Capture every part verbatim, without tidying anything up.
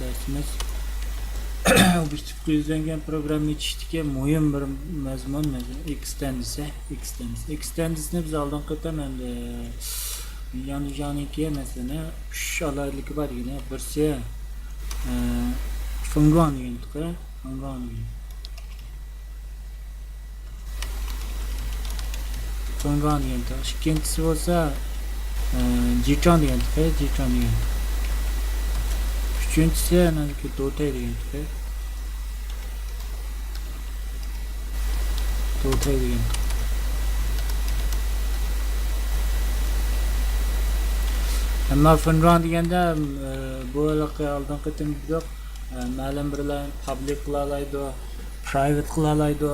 دەرسىمىز ئوبيېكتىپقا يۈزلەنگەن پروگرامما ئېچىشتىكى مۇھىم بىر مەزمۇن، مەزمۇن ئېكستېندىسى. ئېكستېندىسى. ئېكستېندىسىنى بىز ئالدىنقى قېتىم ئەمدى ياندۇجاڭنىڭكى، مەسىلەن، ئۈچ ئالاھىدىلىكى بار دېگەن. بىرسى، ئە، فېنگۇاڭ دېگەن تۇقى. فېنگۇاڭ دېگەن. فېنگۇاڭ دېگەن تۇق. ئىككىنچىسى بولسا، ئە، جىچۇاڭ دېگەن تۇق، جىچۇاڭ دېگەن تۇق. ئۈچىنچىسى، ئەنە دوتەي دېگەن تۇق. دوتەي دېگەن تۇق. ئەمما فېنگۇاڭ دېگەندە، ئە، بۇ ھېلىقى ئالدىنقى قېتىم دېدۇق، ئە، مەلۇم بىرلەرنى پابلىك قىلالايدۇ، پرايۋېت قىلالايدۇ،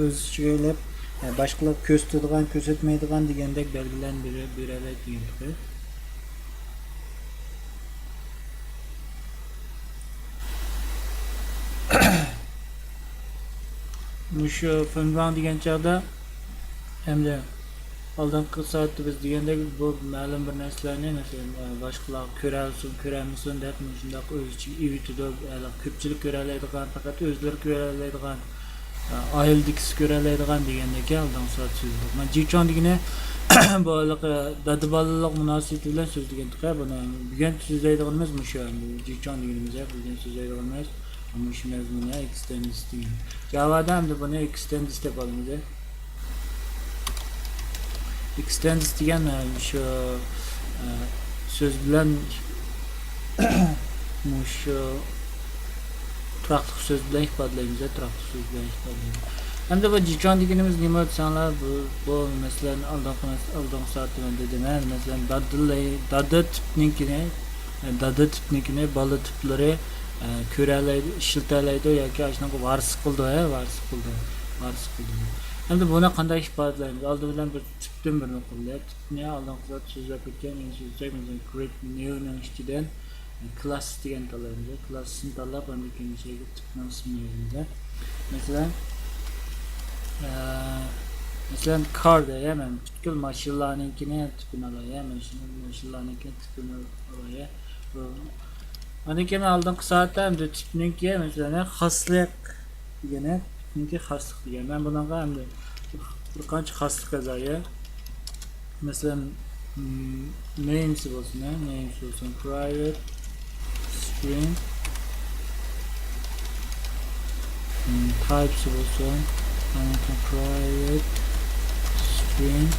ئۆز ئىچىگە ئېلىپ، ئە، باشقىلارغا كۆرسىتىدىغان، كۆرسەتمەيدىغان دېگەندەك بەلگىلەرنى بېرە-، بېرەلەيدۇ دېگەن تۇقى. مۇشۇ فېنگۇاڭ دېگەن چاغدا ئەمدى ئالدىنقى سائەتتە بىز دېگەندەك، بۇ مەلۇم بىر نەرسىلەرنى، مەسىلەن، باشقىلار كۆرەلىسۇن، كۆرەلمىسۇن دەپ مۇشۇنداق ئۆز ئىچىگە ئېۋىتىدۇ. كۆپچىلىك كۆرەلەيدىغان، پەقەت ئۆزلىرى كۆرەلەيدىغان، ئائىلىدىكىسى كۆرەلەيدىغان دېگەندەك ئالدىنقى سائەتتە سۆزلىدۇق. مانا جىچۇاڭ دېگىنى بۇ ھېلىقى دادا بالىلىق مۇناسىۋىتى بىلەن سۆزلىگەن تۇقى. بۇنى بۈگۈن سۆزلەيدىغىنىمىز مۇشۇ. جىچۇاڭ دېگىنىمىز، بۈگۈن سۆزلەيدىغىنىمىز مۇشۇ مەزمۇن، ئېكستېندىسى دېگەن. جاۋادا ئەمدى بۇنى ئېكستېندىسى دەپ ئالىمىز. ئېكستېندىسى دېگەن، ئە، شۇ، ئە، سۆز بىلەن، مۇشۇ تۇراقلىق سۆز بىلەن ئىپادىلەيمىز، تۇراقلىق سۆز بىلەن ئىپادىلەيمىز. ئەمدى بۇ جىچۇاڭ دېگىنىمىز نېمە دېسەڭلار، بۇ، بۇ، مەسىلەن، ئالدىنقى، ئالدىنقى سائەتتە مەن دېدىم، ھە، مەسىلەن، دادىلەي-، دادا تىپنىڭكىنى، دادا تىپنىڭكىنى بالا تىپلىرى، ئە، كۆرەلەيدۇ، ئىشلىتەلەيدۇ ياكى ئاشۇنىڭغا ۋارىسلىق قىلىدۇ، ھە، ۋارىسلىق قىلىدۇ، ۋارىسلىق قىلىدۇ. ئەمدى بۇنى قانداق ئىپادىلەيمىز؟ ئالدى بىلەن بىر تىپتىن بىرنى قۇرۇلدى. تىپنى ئالدىنقى سۆزلەپ ئۆتكەن، يەنە سۆزلىسەك، مەسىلەن، create new نىڭ ئىچىدىن كلاس دېگەننى تاللايمىز. كلاس نى تاللاپ، ئاندىن كېيىن شەيگە تىپنىڭ ئىسمىنى يازىمىز. مەسىلەن، ئە، مەسىلەن، كار دەي، مەن پۈتكۈل ماشىنىلارنىڭكىنى تىپىنى ئالاي، ماشىنا، ماشىنىلارنىڭكىنى تىپىنى ئالاي. ئاندىن كېيىن ئالدىنقى سائەتتە ئەمدى تىپنىڭكى، مەسىلەن، خاسلىق دېگەنى، تىپنىڭكى خاسلىق دېگەن. مەن بۇنىڭغا ئەمدى بىر قانچە خاسلىق يازاي. مەسىلەن، نېيمسى بولسۇن، ھە، نېيمسى بولسۇن، private string، تايپسى بولسۇن، private string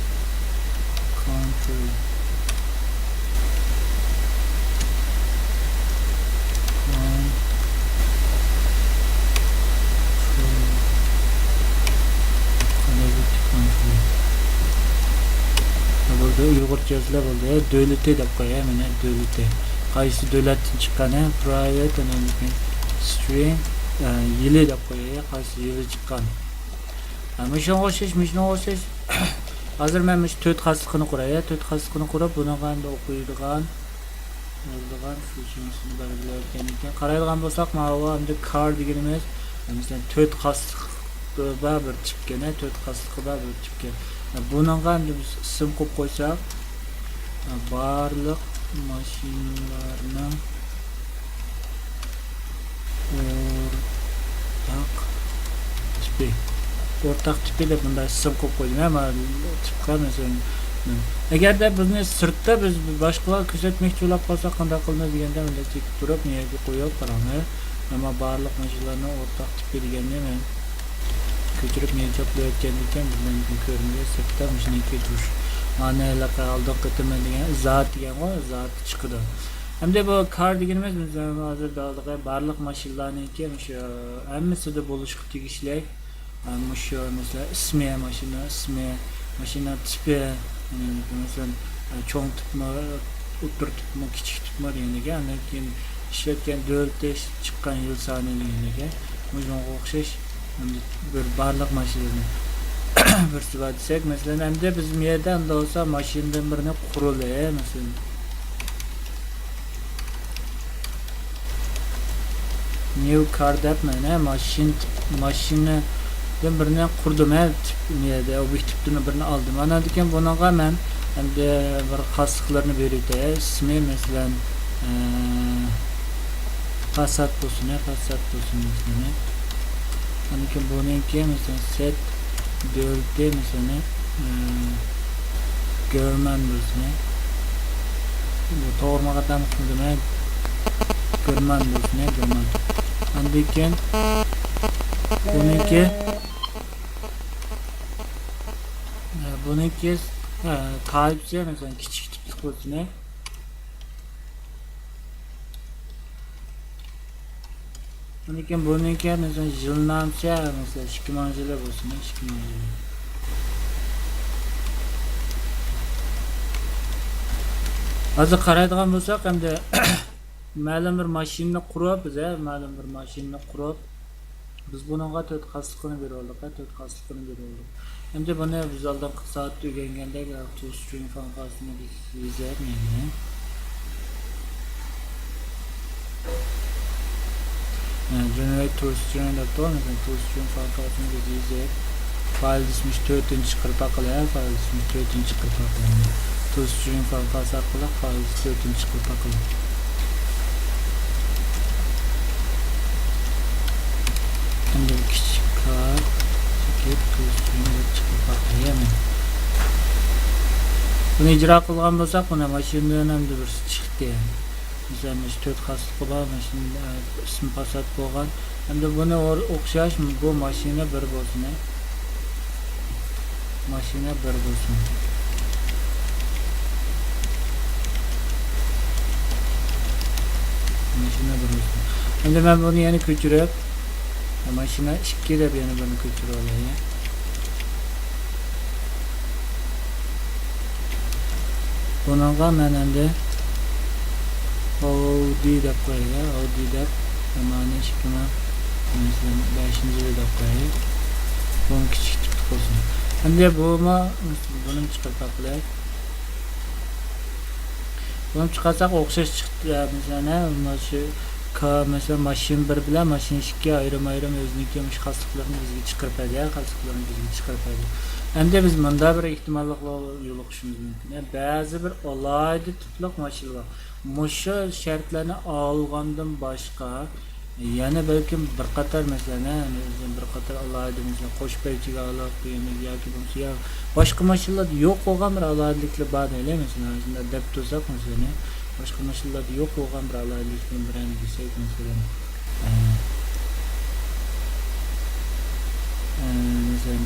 country. بولدى، ئۇيغۇرچە يازسىلا بولدى. دۆلىتى دەپ قوياي، مانا دۆلىتى. قايسى دۆلەتتىن چىققان، ھە؟ Private، ئاندىن كېيىن string، ئە، يىلى دەپ قوياي، قايسى يىلى چىققان. ھە، مۇشۇنىڭغا ئوخشاش، مۇشۇنىڭغا ئوخشاش. ھازىر مەن مۇشۇ تۆت خاسلىقىنى قۇراي، ھە؟ تۆت خاسلىقىنى قۇرۇپ، بۇنىڭغا ئەمدى ئوقۇيدىغان، يازىدىغان شۇ شۇنىسىنى بەلگىلەۋەتكەندىن كېيىن، قارايدىغان بولساق، ماۋۇ ئەمدى كار دېگىنىمىز، مەسىلەن، تۆت خاسلىق بار بىر تىپكەن، تۆت خاسلىقى بار بىر تىپكەن. بۇنىڭغا ئەمدى بىز ئىسىم قويۇپ قويساق، بارلىق ماشىنىلارنىڭ ئورتاق تىپى. ئورتاق تىپى دەپ مۇنداق ئىسىم قويۇپ قويدۇم. ھە، مانا تىپقا، مەسىلەن، ئەگەردە بۇنى سىرتتا بىز باشقىلارغا كۆرسەتمەكچى بولۇپ قالساق قانداق قىلىمىز دېگەندە، مۇنداق چېكىپ تۇرۇپ، مۇ يەرگە قويۇپ قاراڭ. ئەمما بارلىق ماشىنىلارنىڭ ئورتاق تىپى دېگەننى مەن كۆچۈرۈپ، مۇ يەرگە چاپلاۋەتكەندىكىن، بىزنىڭ كۆرۈنگەن سىرتتا مۇشۇنىڭكى دۇش. مانا ھېلىقى ئالدىنقى قېتىم مەن دېگەن ئىزاھات دېگەنغۇ، ئىزاھات چىقىدۇ. ئەمدى بۇ كار دېگىنىمىز، مەسىلەن، ھازىر دالدىغا بارلىق ماشىنىلارنىڭكى مۇشۇ ھەممىسىدە بولۇشقا تېگىشلىك. ئە، مۇشۇ، مەسىلەن، ئىسمى، ماشىنا ئىسمى، ماشىنا تىپى، ئە، مەسىلەن، ئە، چوڭ تىپمۇ، ئوتتۇرا تىپمۇ، كىچىك تىپمۇ دېگەندەك، ئاندىن كېيىن ئىشلەتكەن دۆلىتى، چىققان يىل سانى دېگەندەك، مۇشۇنىڭغا ئوخشاش، ئەمدى بىر بارلىق ماشىنىنى بىر سىۋا دېسەك، مەسىلەن، ئەمدى بىز بۇ يەردە ئەمدى بولسا ماشىنىدىن بىرنى قۇرۇلى، مەسىلەن، نيۇ كار دەپ مانا ماشىنا، ماشىنىدىن بىرنى قۇردۇم، ھە، تىپ، نېمىدە، ئوبيېكتىپتىن بىرنى ئالدىم. ئاناندىن كېيىن بۇنىڭغا مەن ئەمدى بىر خاسلىقلىرىنى بېرىۋېتەي. ئىسمى، مەسىلەن، ئە، پاسات بولسۇن، پاسات بولسۇن، مەسىلەن. ئاندىن كېيىن بۇنىڭكى، مەسىلەن، سەت دۆلىتى، مەسىلەن، ئە، گېرمان بولسۇن. بۇ توغرىمۇ خاتامۇ بىلمەي، گېرمان بولسۇن، گېرمان. ئاندىن كېيىن بۇنىڭكى، ئە، بۇنىڭكى، ئە، تايپىسى، مەسىلەن، كىچىك تىپلىق بولسۇن. لېكىن بۇنىڭكى، مەسىلەن، يىلنامىسى، مەسىلەن، ئىككى مىڭ يىلى بولسۇن، ئىككى مىڭ يىلى. ھازىر قارايدىغان بولساق، ئەمدى مەلۇم بىر ماشىنىنى قۇرۇپ، بىز، ھە، مەلۇم بىر ماشىنىنى قۇرۇپ، بىز بۇنىڭغا تۆت خاسلىقىنى بېرىۋالدۇق، ھە، تۆت خاسلىقىنى بېرىۋالدۇق. ئەمدى بۇنى بىز ئالدىنقى سائەتتە ئۆگەنگەندەك، تۇز چۈشۈرۈش فانكاسىنى بىز يېزىپ، يەنە. جېنېرەيت تۇز چۈشۈرۈش دەپتۇ، مەسىلەن، تۇز چۈشۈرۈش فانكاسىنى بىز يېزىپ، فايىل ئىسمى تۆتىنچى قىرپاق قىلىپ، فايىل ئىسمى تۆتىنچى قىرپاق قىلىپ. تۇز چۈشۈرۈش فانكاسى ئارقىلىق فايىل تۆتىنچى قىرپاق قىلىپ. ئەمدى بىر كىچىك كار چېكىپ، تۇز چۈشۈرۈش قىرپاق قىلىپ. بۇنى ئىجرا قىلغان بولساق، مانا ماشىنىدىن ئەمدى بىرسى چىقتى. مەسىلەن، مۇشۇ تۆت خاسلىقى بار، ماشىنا، ئىسمى پاسات بولغان. ئەمدى بۇنى ئور-، ئوخشاش، بۇ ماشىنا بىر بولسۇن، ھە؟ ماشىنا بىر بولسۇن. ماشىنا بىر بولسۇن. ئەمدى مەن بۇنى يەنە كۆچۈرۈپ، ماشىنا ئىككى دەپ يەنە بىرنى كۆچۈرۈپ ئالاي. بۇنىڭغا مەن ئەمدى ئاۋدى دەپ قوياي، ئاۋدى دەپ، مانا ئىككى مىڭ بەشىنچى يىلى دەپ قوياي. بۇمۇ كىچىك تىپلىق بولسۇن. ئەمدى بۇمۇ، بۇنىمۇ چىقىرىپ باقىلى. بۇنى چىقارساق ئوخشاش چىقتى، مەسىلەن، مانا شۇ، مەسىلەن، ماشىنا بىر بىلەن ماشىنا ئىككى ئايرىم-ئايرىم ئۆزىنىڭكى مۇشۇ خاسلىقلىرىنى بىزگە چىقىرىپ بەردى، خاسلىقلىرىنى بىزگە چىقىرىپ بەردى. ئەمدى بىز مۇنداق بىر ئېھتىماللىقلارغا يولۇقۇشىمىز مۇمكىن. بەزى بىر ئالاھىدە تىپلىق ماشىنىلار مۇشۇ شەرتلەرنى ئالغاندىن باشقا، يەنە بەلكىم بىر قاتار، مەسىلەن، ھە، بىر قاتار ئالاھىدە، مەسىلەن، قوش پەيچىگە ئالاقە قىلىمىز ياكى بولمىسا يا باشقا ماشىنىلاردا يوق بولغان بىر ئالاھىدىلىكلەر بار دەيلى، مەسىلەن، شۇنداق دەپ تۇرساق، مەسىلەن، باشقا ماشىنىلاردا يوق بولغان بىر ئالاھىدىلىكنى بىرەرنى دېسەك، مەسىلەن، ئە، ئە، مەسىلەن،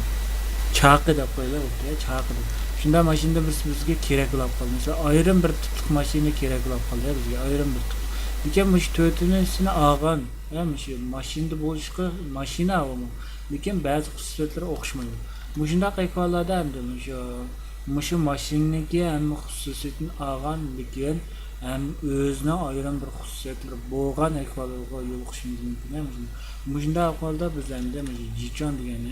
چاقى دەپ قويىلى، بوپتۇ، چاقى دەپ. شۇنداق ماشىنىدىن بىرسى بىزگە كېرەك بولۇپ قالدى. مەسىلەن، ئايرىم بىر تىپلىق ماشىنا كېرەك بولۇپ قالدى بىزگە، ئايرىم بىر تىپ. لېكىن مۇشۇ تۆتىنچىسىنى ئالغان، ھە، مۇشۇ ماشىنىدا بولۇشقا ماشىنا ئۇمۇ. لېكىن بەزى خۇسۇسىيەتلىرى ئوخشىمايدۇ. مۇشۇنداق ئەھۋاللاردا ئەمدى مۇشۇ، مۇشۇ ماشىنىنىڭكى ھەممە خۇسۇسىيىتىنى ئالغان، لېكىن ھەم ئۆزىنىڭ ئايرىم بىر خۇسۇسىيەتلىرى بولغان ئەھۋاللارغا يولۇقۇشىمىز مۇمكىن. مۇشۇنداق ئەھۋالدا بىز ئەمدى مۇشۇ جىچۇەن دېگەن،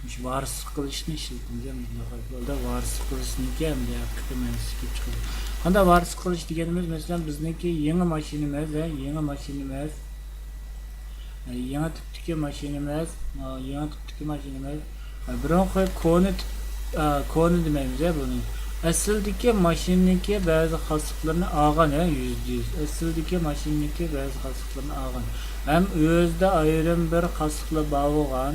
مۇشۇ ۋارىسلىق قىلىشنى ئىشلىتىمىز. مۇشۇنداق ئەھۋالدا ۋارىسلىق قىلىشنىڭكى ھەمدە ھەقىقىي مەنىسى كېلىپ چىقىدۇ. قانداق ۋارىسلىق قىلىش دېگىنىمىز، مەسىلەن، بىزنىڭكى يېڭى ماشىنىمىز، ھە، يېڭى ماشىنىمىز، ھە، يېڭى تىپتىكى ماشىنىمىز، ھە، يېڭى تىپتىكى ماشىنىمىز، ھە، بۇرۇنقى كونا تىپ، ھە، كونا دېمەيمىز، ھە، بۇنى. ئەسلىدىكى ماشىنىنىڭكى بەزى خاسلىقلىرىنى ئالغان، ھە، يۈزدە يۈز. ئەسلىدىكى ماشىنىنىڭكى بەزى خاسلىقلىرىنى ئالغان. ھەم ئۆزىدە ئايرىم بىر خاسلىقلار بار بولغان،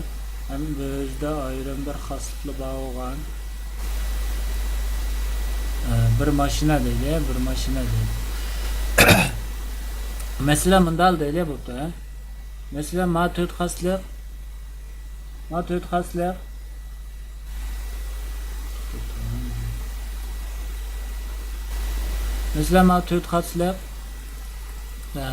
ھەم ئۆزىدە ئايرىم بىر خاسلىقلار بار بولغان، ئە، بىر ماشىنا دەيلى، بىر ماشىنا دەيلى. مەسىلەن، مۇنداق دەيلى، بوپتۇ، ھە؟ مەسىلەن، ما تۆت خاسلىق، ما تۆت خاسلىق. مەسىلەن، ما تۆت خاسلىق، ئە،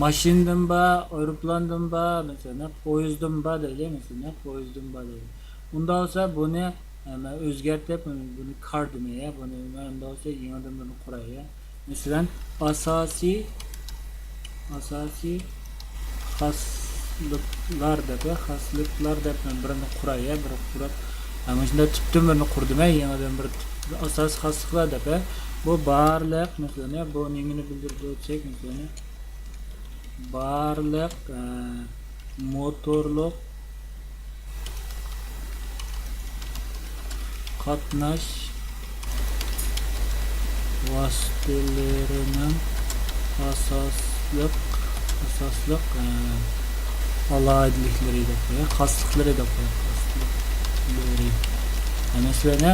ماشىنىدىن بار، ئايروپىلاندىن بار، مەسىلەن، پويىزدىن بار دەيلى، مەسىلەن، پويىزدىن بار دەيلى. ئۇنداق بولسا، بۇنى، ئە، مەن ئۆزگەرتىپ، بۇنى كار دېمەي، بۇنى مەن ئۇنداق بولسا، يېڭىدىن بۇنى قۇراي. مەسىلەن، ئاساسىي، ئاساسىي خاسلىقلار دەپ، خاسلىقلار دەپ مەن بىرنى قۇراي، بىر قۇرۇپ، مانا شۇنداق تىپتىن بىرنى قۇردۇم، يېڭىدىن بىر تىپ، ئاساسىي خاسلىقلار دەپ، بۇ بارلىق، مەسىلەن، بۇ نېمىنى بىلدۈرىدۇ دېسەك، مەسىلەن، بارلىق، ئە، موتورلۇق قاتناش ۋاسىتىلىرىنىڭ ئاساسلىق ئاساسلىق، ئە، ئالاھىدىلىكلىرى دەپ قوياي، خاسلىقلىرى دەپ قوياي، خاسلىقلىرى. ئە، مەسىلەن، ئە،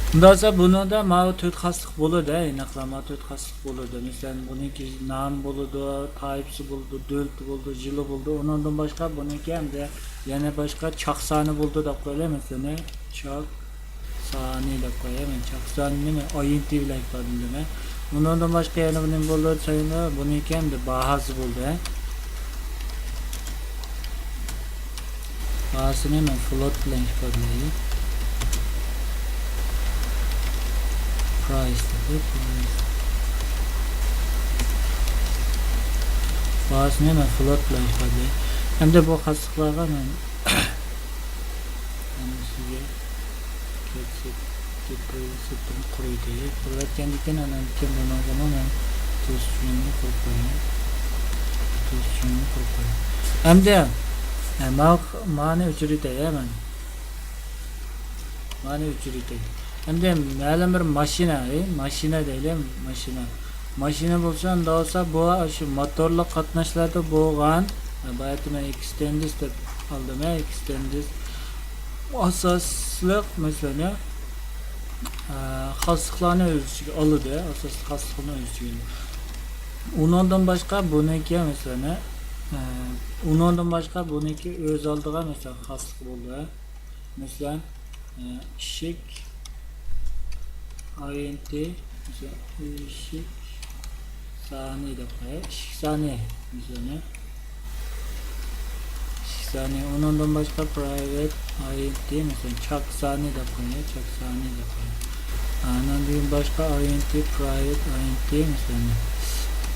ئۇنداق بولسا بۇنىڭدا ماۋۇ تۆت خاسلىق بولىدۇ، ئە، ئېنىقلا ماۋۇ تۆت خاسلىق بولىدۇ. مەسىلەن، بۇنىڭكى نام بولىدۇ، تايپىسى بولىدۇ، دۆلىتى بولىدۇ، يىلى بولىدۇ. ئۇنىڭدىن باشقا بۇنىڭكى ھەمدە يەنە باشقا چاق سانى بولىدۇ دەپ قويايلى، مەسىلەن، چاق سانى دەپ قوياي مەن. چاق سانى نېمە؟ ئايئېنتى بىلەن ئىپادىلىنىدۇ. ئۇنىڭدىن باشقا يەنە بۇ نېمە بولىدۇ دېسەڭلار، بۇنىڭكى ھەمدە باھاسى بولىدۇ. باھاسىنى مەن فلوت بىلەن ئىپادىلەيلى. پرايس دېدى، پرايس. باھاسىنى مەن فلوت بىلەن ئىپادىلەي. ئەمدى بۇ خاسلىقلارغا مەن ئەمدى سىزگە كەتسەك، كەتسەك قۇرۇيدۇ. قۇرۇۋەتكەندىن كېيىن، ئاندىن كېيىن بۇنىڭغىمۇ مەن توسۇشنى قۇرۇپ قوياي. توسۇشنى قۇرۇپ قوياي. ئەمدى، ئە، ما-، مانى ئۆچۈرۈۋېتەي، ئە، مەن. مانى ئۆچۈرۈۋېتەي. ئەمدى مەلۇم بىر ماشىنا، ئەي، ماشىنا دەيلى، ماشىنا. ماشىنا بولسا، ئۇنداق بولسا، بۇ شۇ موتورلۇق قاتناشلاردا بولغان، باياتىن مەن ئېكستېندىس دەپ ئالدىم، ئە، ئېكستېندىس. ئاساسلىق، مەسىلەن، ئە، خاسلىقلارنى ئۆز ئىچىگە ئالىدۇ، ئاساسلىق خاسلىقنى ئۆز ئىچىگە ئالىدۇ. ئۇنىڭدىن باشقا بۇنىڭكى، مەسىلەن، ئە، ئۇنىڭدىن باشقا بۇنىڭكى ئۆز ئالدىغا، مەسىلەن، خاسلىق بولدى. مەسىلەن، ئە، ئىشىك، ئايئېنتى، مەسىلەن، ئىشىك سانى دەپ قوياي. ئىشىك سانى، مەسىلەن، ئىشىك سانى. ئۇنىڭدىن باشقا پرايۋەت ئايئېنتى، مەسىلەن، چاق سانى دەپ قوياي، چاق سانى دەپ قوياي. ئانىڭدىن باشقا ئايئېنتى، پرايۋەت ئايئېنتى، مەسىلەن،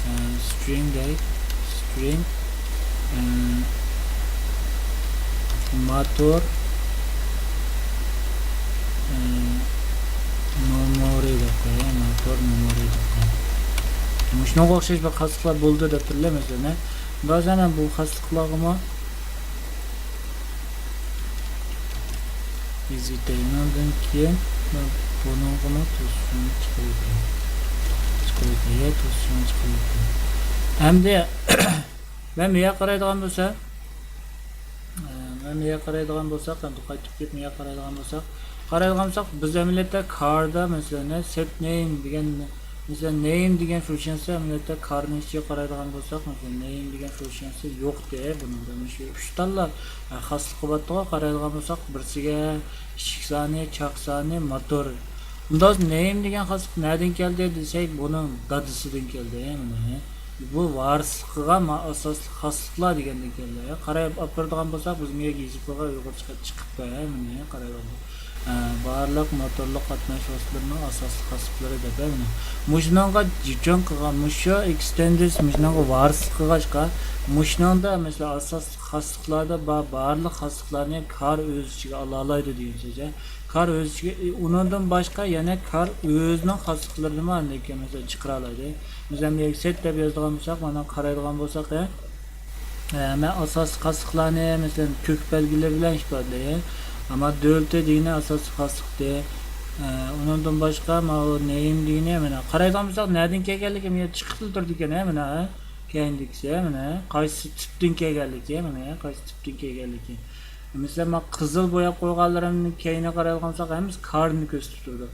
ئە، سترىڭ دەي، سترىڭ، ئە، موتور، ئە، نومۇرى دەپ قوياي، موتور نومۇرى دەپ قوياي. مۇشۇنىڭغا ئوخشاش بىر خاسلىقلار بولدى دەپ تۇرىلى، مەسىلەن. بەزەن بۇ خاسلىقلارغىمۇ يېزىۋېتەي. ئۇنىڭدىن كېيىن مەن بۇنىڭغىمۇ توسۇشنى چىقىرىۋېتەي. چىقىرىۋېتەي، يا توسۇشنى چىقىرىۋېتەي. ئەمدى مەن بۇ يەرگە قارايدىغان بولسا، ئە، مەن بۇ يەرگە قارايدىغان بولساق، ئەمدى قايتىپ كېلىپ بۇ يەرگە قارايدىغان بولساق، قارايدىغان بولساق، بىز ئەمەلىيەتتە كاردا، مەسىلەن، سېت نېيم دېگەن، مەسىلەن، نېيم دېگەن فۇنكسىيەسى، ئەمەلىيەتتە كارنىڭ ئىچىگە قارايدىغان بولساق، مەسىلەن، نېيم دېگەن فۇنكسىيەسى يوقتى بۇنىڭدا. مۇشۇ ئۈچ تاللا، ئە، خاسلىقى بارتىغۇ، قارايدىغان بولساق، بىرسىگە ئىشىك سانى، چاق سانى، موتور. ئۇنداق نېيم دېگەن خاسلىق نەدىن كەلدى دېسەك، بۇنىڭ دادىسىدىن كەلدى، مانا. بۇ ۋارىسلىقىغا ما-، ئاساسلىق خاسلىقلار دېگەندىن كېلىدۇ. قاراپ ئاپىرىدىغان بولساق، بىز مۇيەگە يېزىپ قويغان ئۇيغۇرچە خەت چىقىپتۇ، ھە، مانا قاراپ ئالدۇق. ئە، بارلىق موتورلۇق قاتناش ۋاسىتىلىرىنىڭ ئاساسلىق خاسلىقلىرى دەپ، ھە، مانا. مۇشۇنىڭغا جىچۈەن قىلغان، مۇشۇ ئېكستېندىس مۇشۇنىڭغا ۋارىسلىق قىلغاچقا، مۇشۇنىڭدا، مەسىلەن، ئاساسلىق خاسلىقلاردا بار، بارلىق خاسلىقلارنى كار ئۆز ئىچىگە ئالالايدۇ دېگەن سۆز، ھە. كار ئۆز ئىچىگە، ئۇنىڭدىن باشقا يەنە كار ئۆزىنىڭ خاسلىقلىرىنىمۇ ئاندىن كېيىن مەسىلەن چىقىرالايدۇ. مەسىلەن، بۇ يەرگە سېت دەپ يازىدىغان بولساق، مانا قارايدىغان بولساق، ھە، مەن ئاساسلىق خاسلىقلارنى، مەسىلەن، كۆك بەلگىلىرى بىلەن ئىپادىلەي. ئەمما دۆلىتى دېگىنى ئاساسلىق خاسلىقتى. ئۇنىڭدىن باشقا، ماۋۇ نېيم دېگىنى، مانا قارايدىغان بولساق، نەدىن كەلگەنلىكى مانا چىقىپ تۇرىدىكەن، ھە، مانا، ھە، كەينىدىكىسى، ھە، مانا، قايسى تىپتىن كەلگەنلىكى، مانا، قايسى تىپتىن كەلگەنلىكى. مەسىلەن، مانا قىزىل بوياپ قويغانلىرىمنى كەينىگە قارايدىغان بولساق، ھەممىسى كارنى كۆرسىتىپ تۇرىدۇ.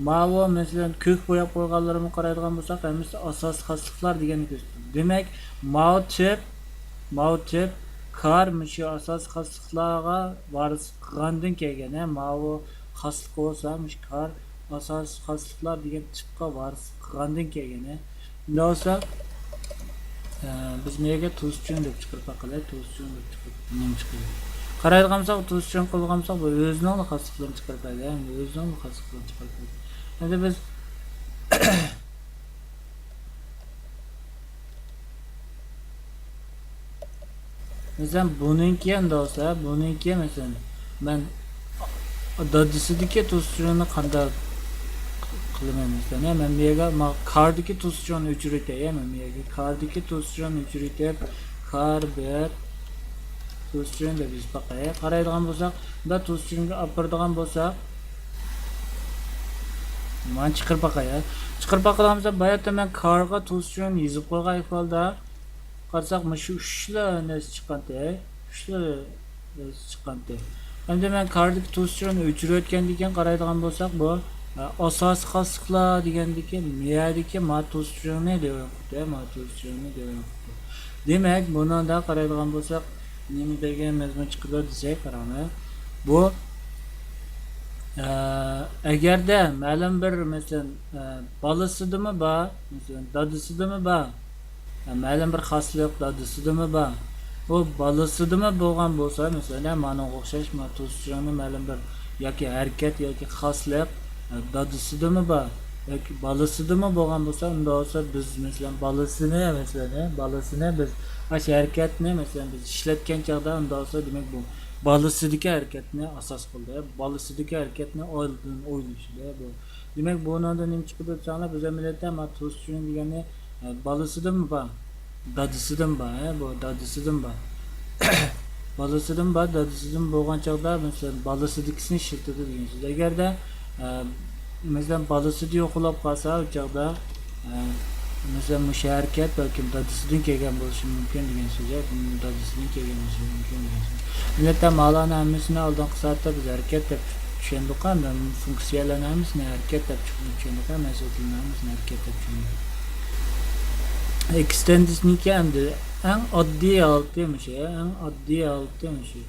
ماۋۇ، مەسىلەن، كۆك بوياپ قويغانلىرىمنى قارايدىغان بولساق، ھەممىسى ئاساسىي خاسلىقلار دېگەننى كۆرسىتىپ تۇرىدۇ. دېمەك، ماۋۇ تىپ، ماۋۇ تىپ كار مۇشۇ ئاساسىي خاسلىقلارغا ۋارىسلىق قىلغاندىن كەلگەن، ھە، ماۋۇ خاسلىقى بولسا، مۇشۇ كار ئاساسىي خاسلىقلار دېگەن تىپقا ۋارىسلىق قىلغاندىن كەلگەن، ھە. ئۇنداق بولسا، ئە، بىز مۇ يەرگە توسۇشچۇن دەپ چىقىرىپ باقىلى، توسۇشچۇن دەپ چىقىرىپ، نېمە چىقىرىپ. قارايدىغان بولساق، توسۇشچۇن قىلىدىغان بولساق، بۇ ئۆزىنىڭلا خاسلىقلىرىنى چىقىرىپ بەردى، ھە، ئۆزىنىڭلا خاسلىقلىرىنى چىقىرىپ بەردى. ئەمدى بىز مەسىلەن، بۇنىڭكى ئەمدى بولسا، بۇنىڭكى، مەسىلەن، مەن دادىسىدىكى توسۇشچۇننى قانداق قىلىمەن؟ مەسىلەن، مەن بۇ يەرگە ما-، كاردىكى توسۇشچۇننى ئۆچۈرۈۋېتەي، مەن بۇ يەرگە كاردىكى توسۇشچۇننى ئۆچۈرۈۋېتىپ، كار بىر توسۇشچۇن دەپ يېزىپ باقاي. قارايدىغان بولساق، بۇنداق توسۇشچۇنغا ئاپىرىدىغان بولساق، مانا چىقىرىپ باقاي. چىقىرىپ باقىدىغان بولسا، باياتتا مەن كارغا توسۇشچۇن يېزىپ قويغان ئەھۋالدا، قارىساق، مۇشۇ ئۈچلا نەرسە چىققانتى، ئۈچلا نەرسە چىققانتى. ئەمدى مەن كاردىكى توسۇشلارنى ئۆچۈرۈۋەتكەندىن كېيىن قارايدىغان بولساق، بۇ، ئە، ئاساسىي خاسلىقلار دېگەندىكى، مەيەردىكى ما توسۇشلارنى دېۋەن قىپتۇ، ما توسۇشلارنى دېۋەن قىپتۇ. دېمەك، بۇنىڭدا قارايدىغان بولساق، نېمە دېگەن مەزمۇن چىقىدۇ دېسەك، قاراڭلار. بۇ، ئە، ئەگەردە مەلۇم بىر، مەسىلەن، ئە، بالىسىدىمۇ بار، مەسىلەن، دادىسىدىمۇ بار، مەلۇم بىر خاسلىق دادىسىدىمۇ بار. بۇ بالىسىدىمۇ بولغان بولسا، مەسىلەن، مانىڭغا ئوخشاش، ما توسۇشلارنى مەلۇم بىر ياكى ھەرىكەت ياكى خاسلىق، ئە، دادىسىدىمۇ بار ياكى بالىسىدىمۇ بولغان بولسا، ئۇنداق بولسا بىز، مەسىلەن، بالىسىنى، مەسىلەن، ئە، بالىسىنى بىز ئاشۇ ھەرىكەتنى، مەسىلەن، بىز ئىشلەتكەن چاغدا، ئۇنداق بولسا، دېمەك، بۇ بالىسىدىكى ھەرىكەتنى ئاساس قىلدى. بالىسىدىكى ھەرىكەتنى ئالدىن ئويلىشىدۇ بۇ. دېمەك، بۇنىڭدا نېمە چىقىدۇ دېسەڭلار، بىز ئەمەلىيەتتە ما توسۇشنى دېگەننى، ئە، بالىسىدىمۇ بار، دادىسىدىمۇ بار، ھە، بۇ دادىسىدىمۇ بار. بالىسىدىمۇ بار، دادىسىدىمۇ بولغان چاغدا، مەسىلەن، بالىسىدىكىسىنى ئىشلىتىدۇ دېگەن سۆز. ئەگەردە، ئە، مەسىلەن، بالىسىدا يوقىلاپ قالسا، ئۇ چاغدا، ئە، مەسىلەن، مۇشۇ ھەرىكەت بەلكىم دادىسىدىن كەلگەن بولۇشى مۇمكىن دېگەن سۆز، ھە، دادىسىدىن كەلگەن بولۇشى مۇمكىن دېگەن سۆز. ئەلۋەتتە، مالارنىڭ ھەممىسىنى ئالدىنقى سائەتتە بىز ھەرىكەت دەپ چۈشەندۇق، ئەمدى فۇنكسىيەلەرنىڭ ھەممىسىنى ھەرىكەت دەپ چۈشەندۇق، مەسىلىنىڭ ھەممىسىنى ھەرىكەت دەپ چۈشەندۇق. ئېكستېندىسنىڭكى ئەمدى ئەڭ ئاددىي ھالىتى مۇشۇ، ئەڭ ئاددىي ھالىتى مۇشۇ.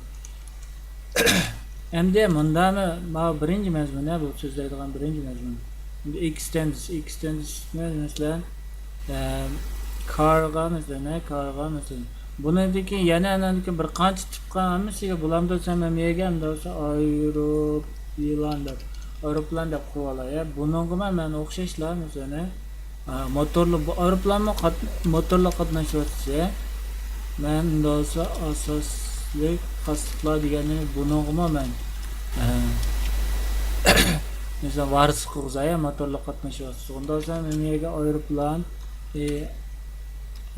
ئەمدى مۇندامۇ، ماۋۇ بىرىنچى مەزمۇن، ھە، بۇ سۆزلەيدىغان بىرىنچى مەزمۇن. ئېكستېندىس، ئېكستېندىس، مەسىلەن، ئە، كارغا، مەسىلەن، ھە، كارغا، مەسىلەن. بۇنىڭدىكى يەنە ئانىڭدىكى بىر قانچە تىپقا ھەممىسىگە بۇلامدا سەن مەن يەگە ئەمدى ئايروپىلان دەپ، ئايروپىلان دەپ قويۇۋالاي، ھە. بۇنىڭغىمۇ مەن ئوخشاشلا، مەسىلەن، ھە. ئا، موتورلۇق، بۇ ئايروپىلانمۇ قات-، موتورلۇق قاتناش ۋاسىتىسى. مەن ئۇنداق بولسا ئاساسلىق خاسلىقلار دېگەننى بۇنىڭغىمۇ مەن، ئە، مەسىلەن، ۋارىسلىق قىلغۇزاي، موتورلۇق قاتناش ۋاسىتىسى. ئۇنداق بولسا مەن يەرگە ئايروپىلان، ئى،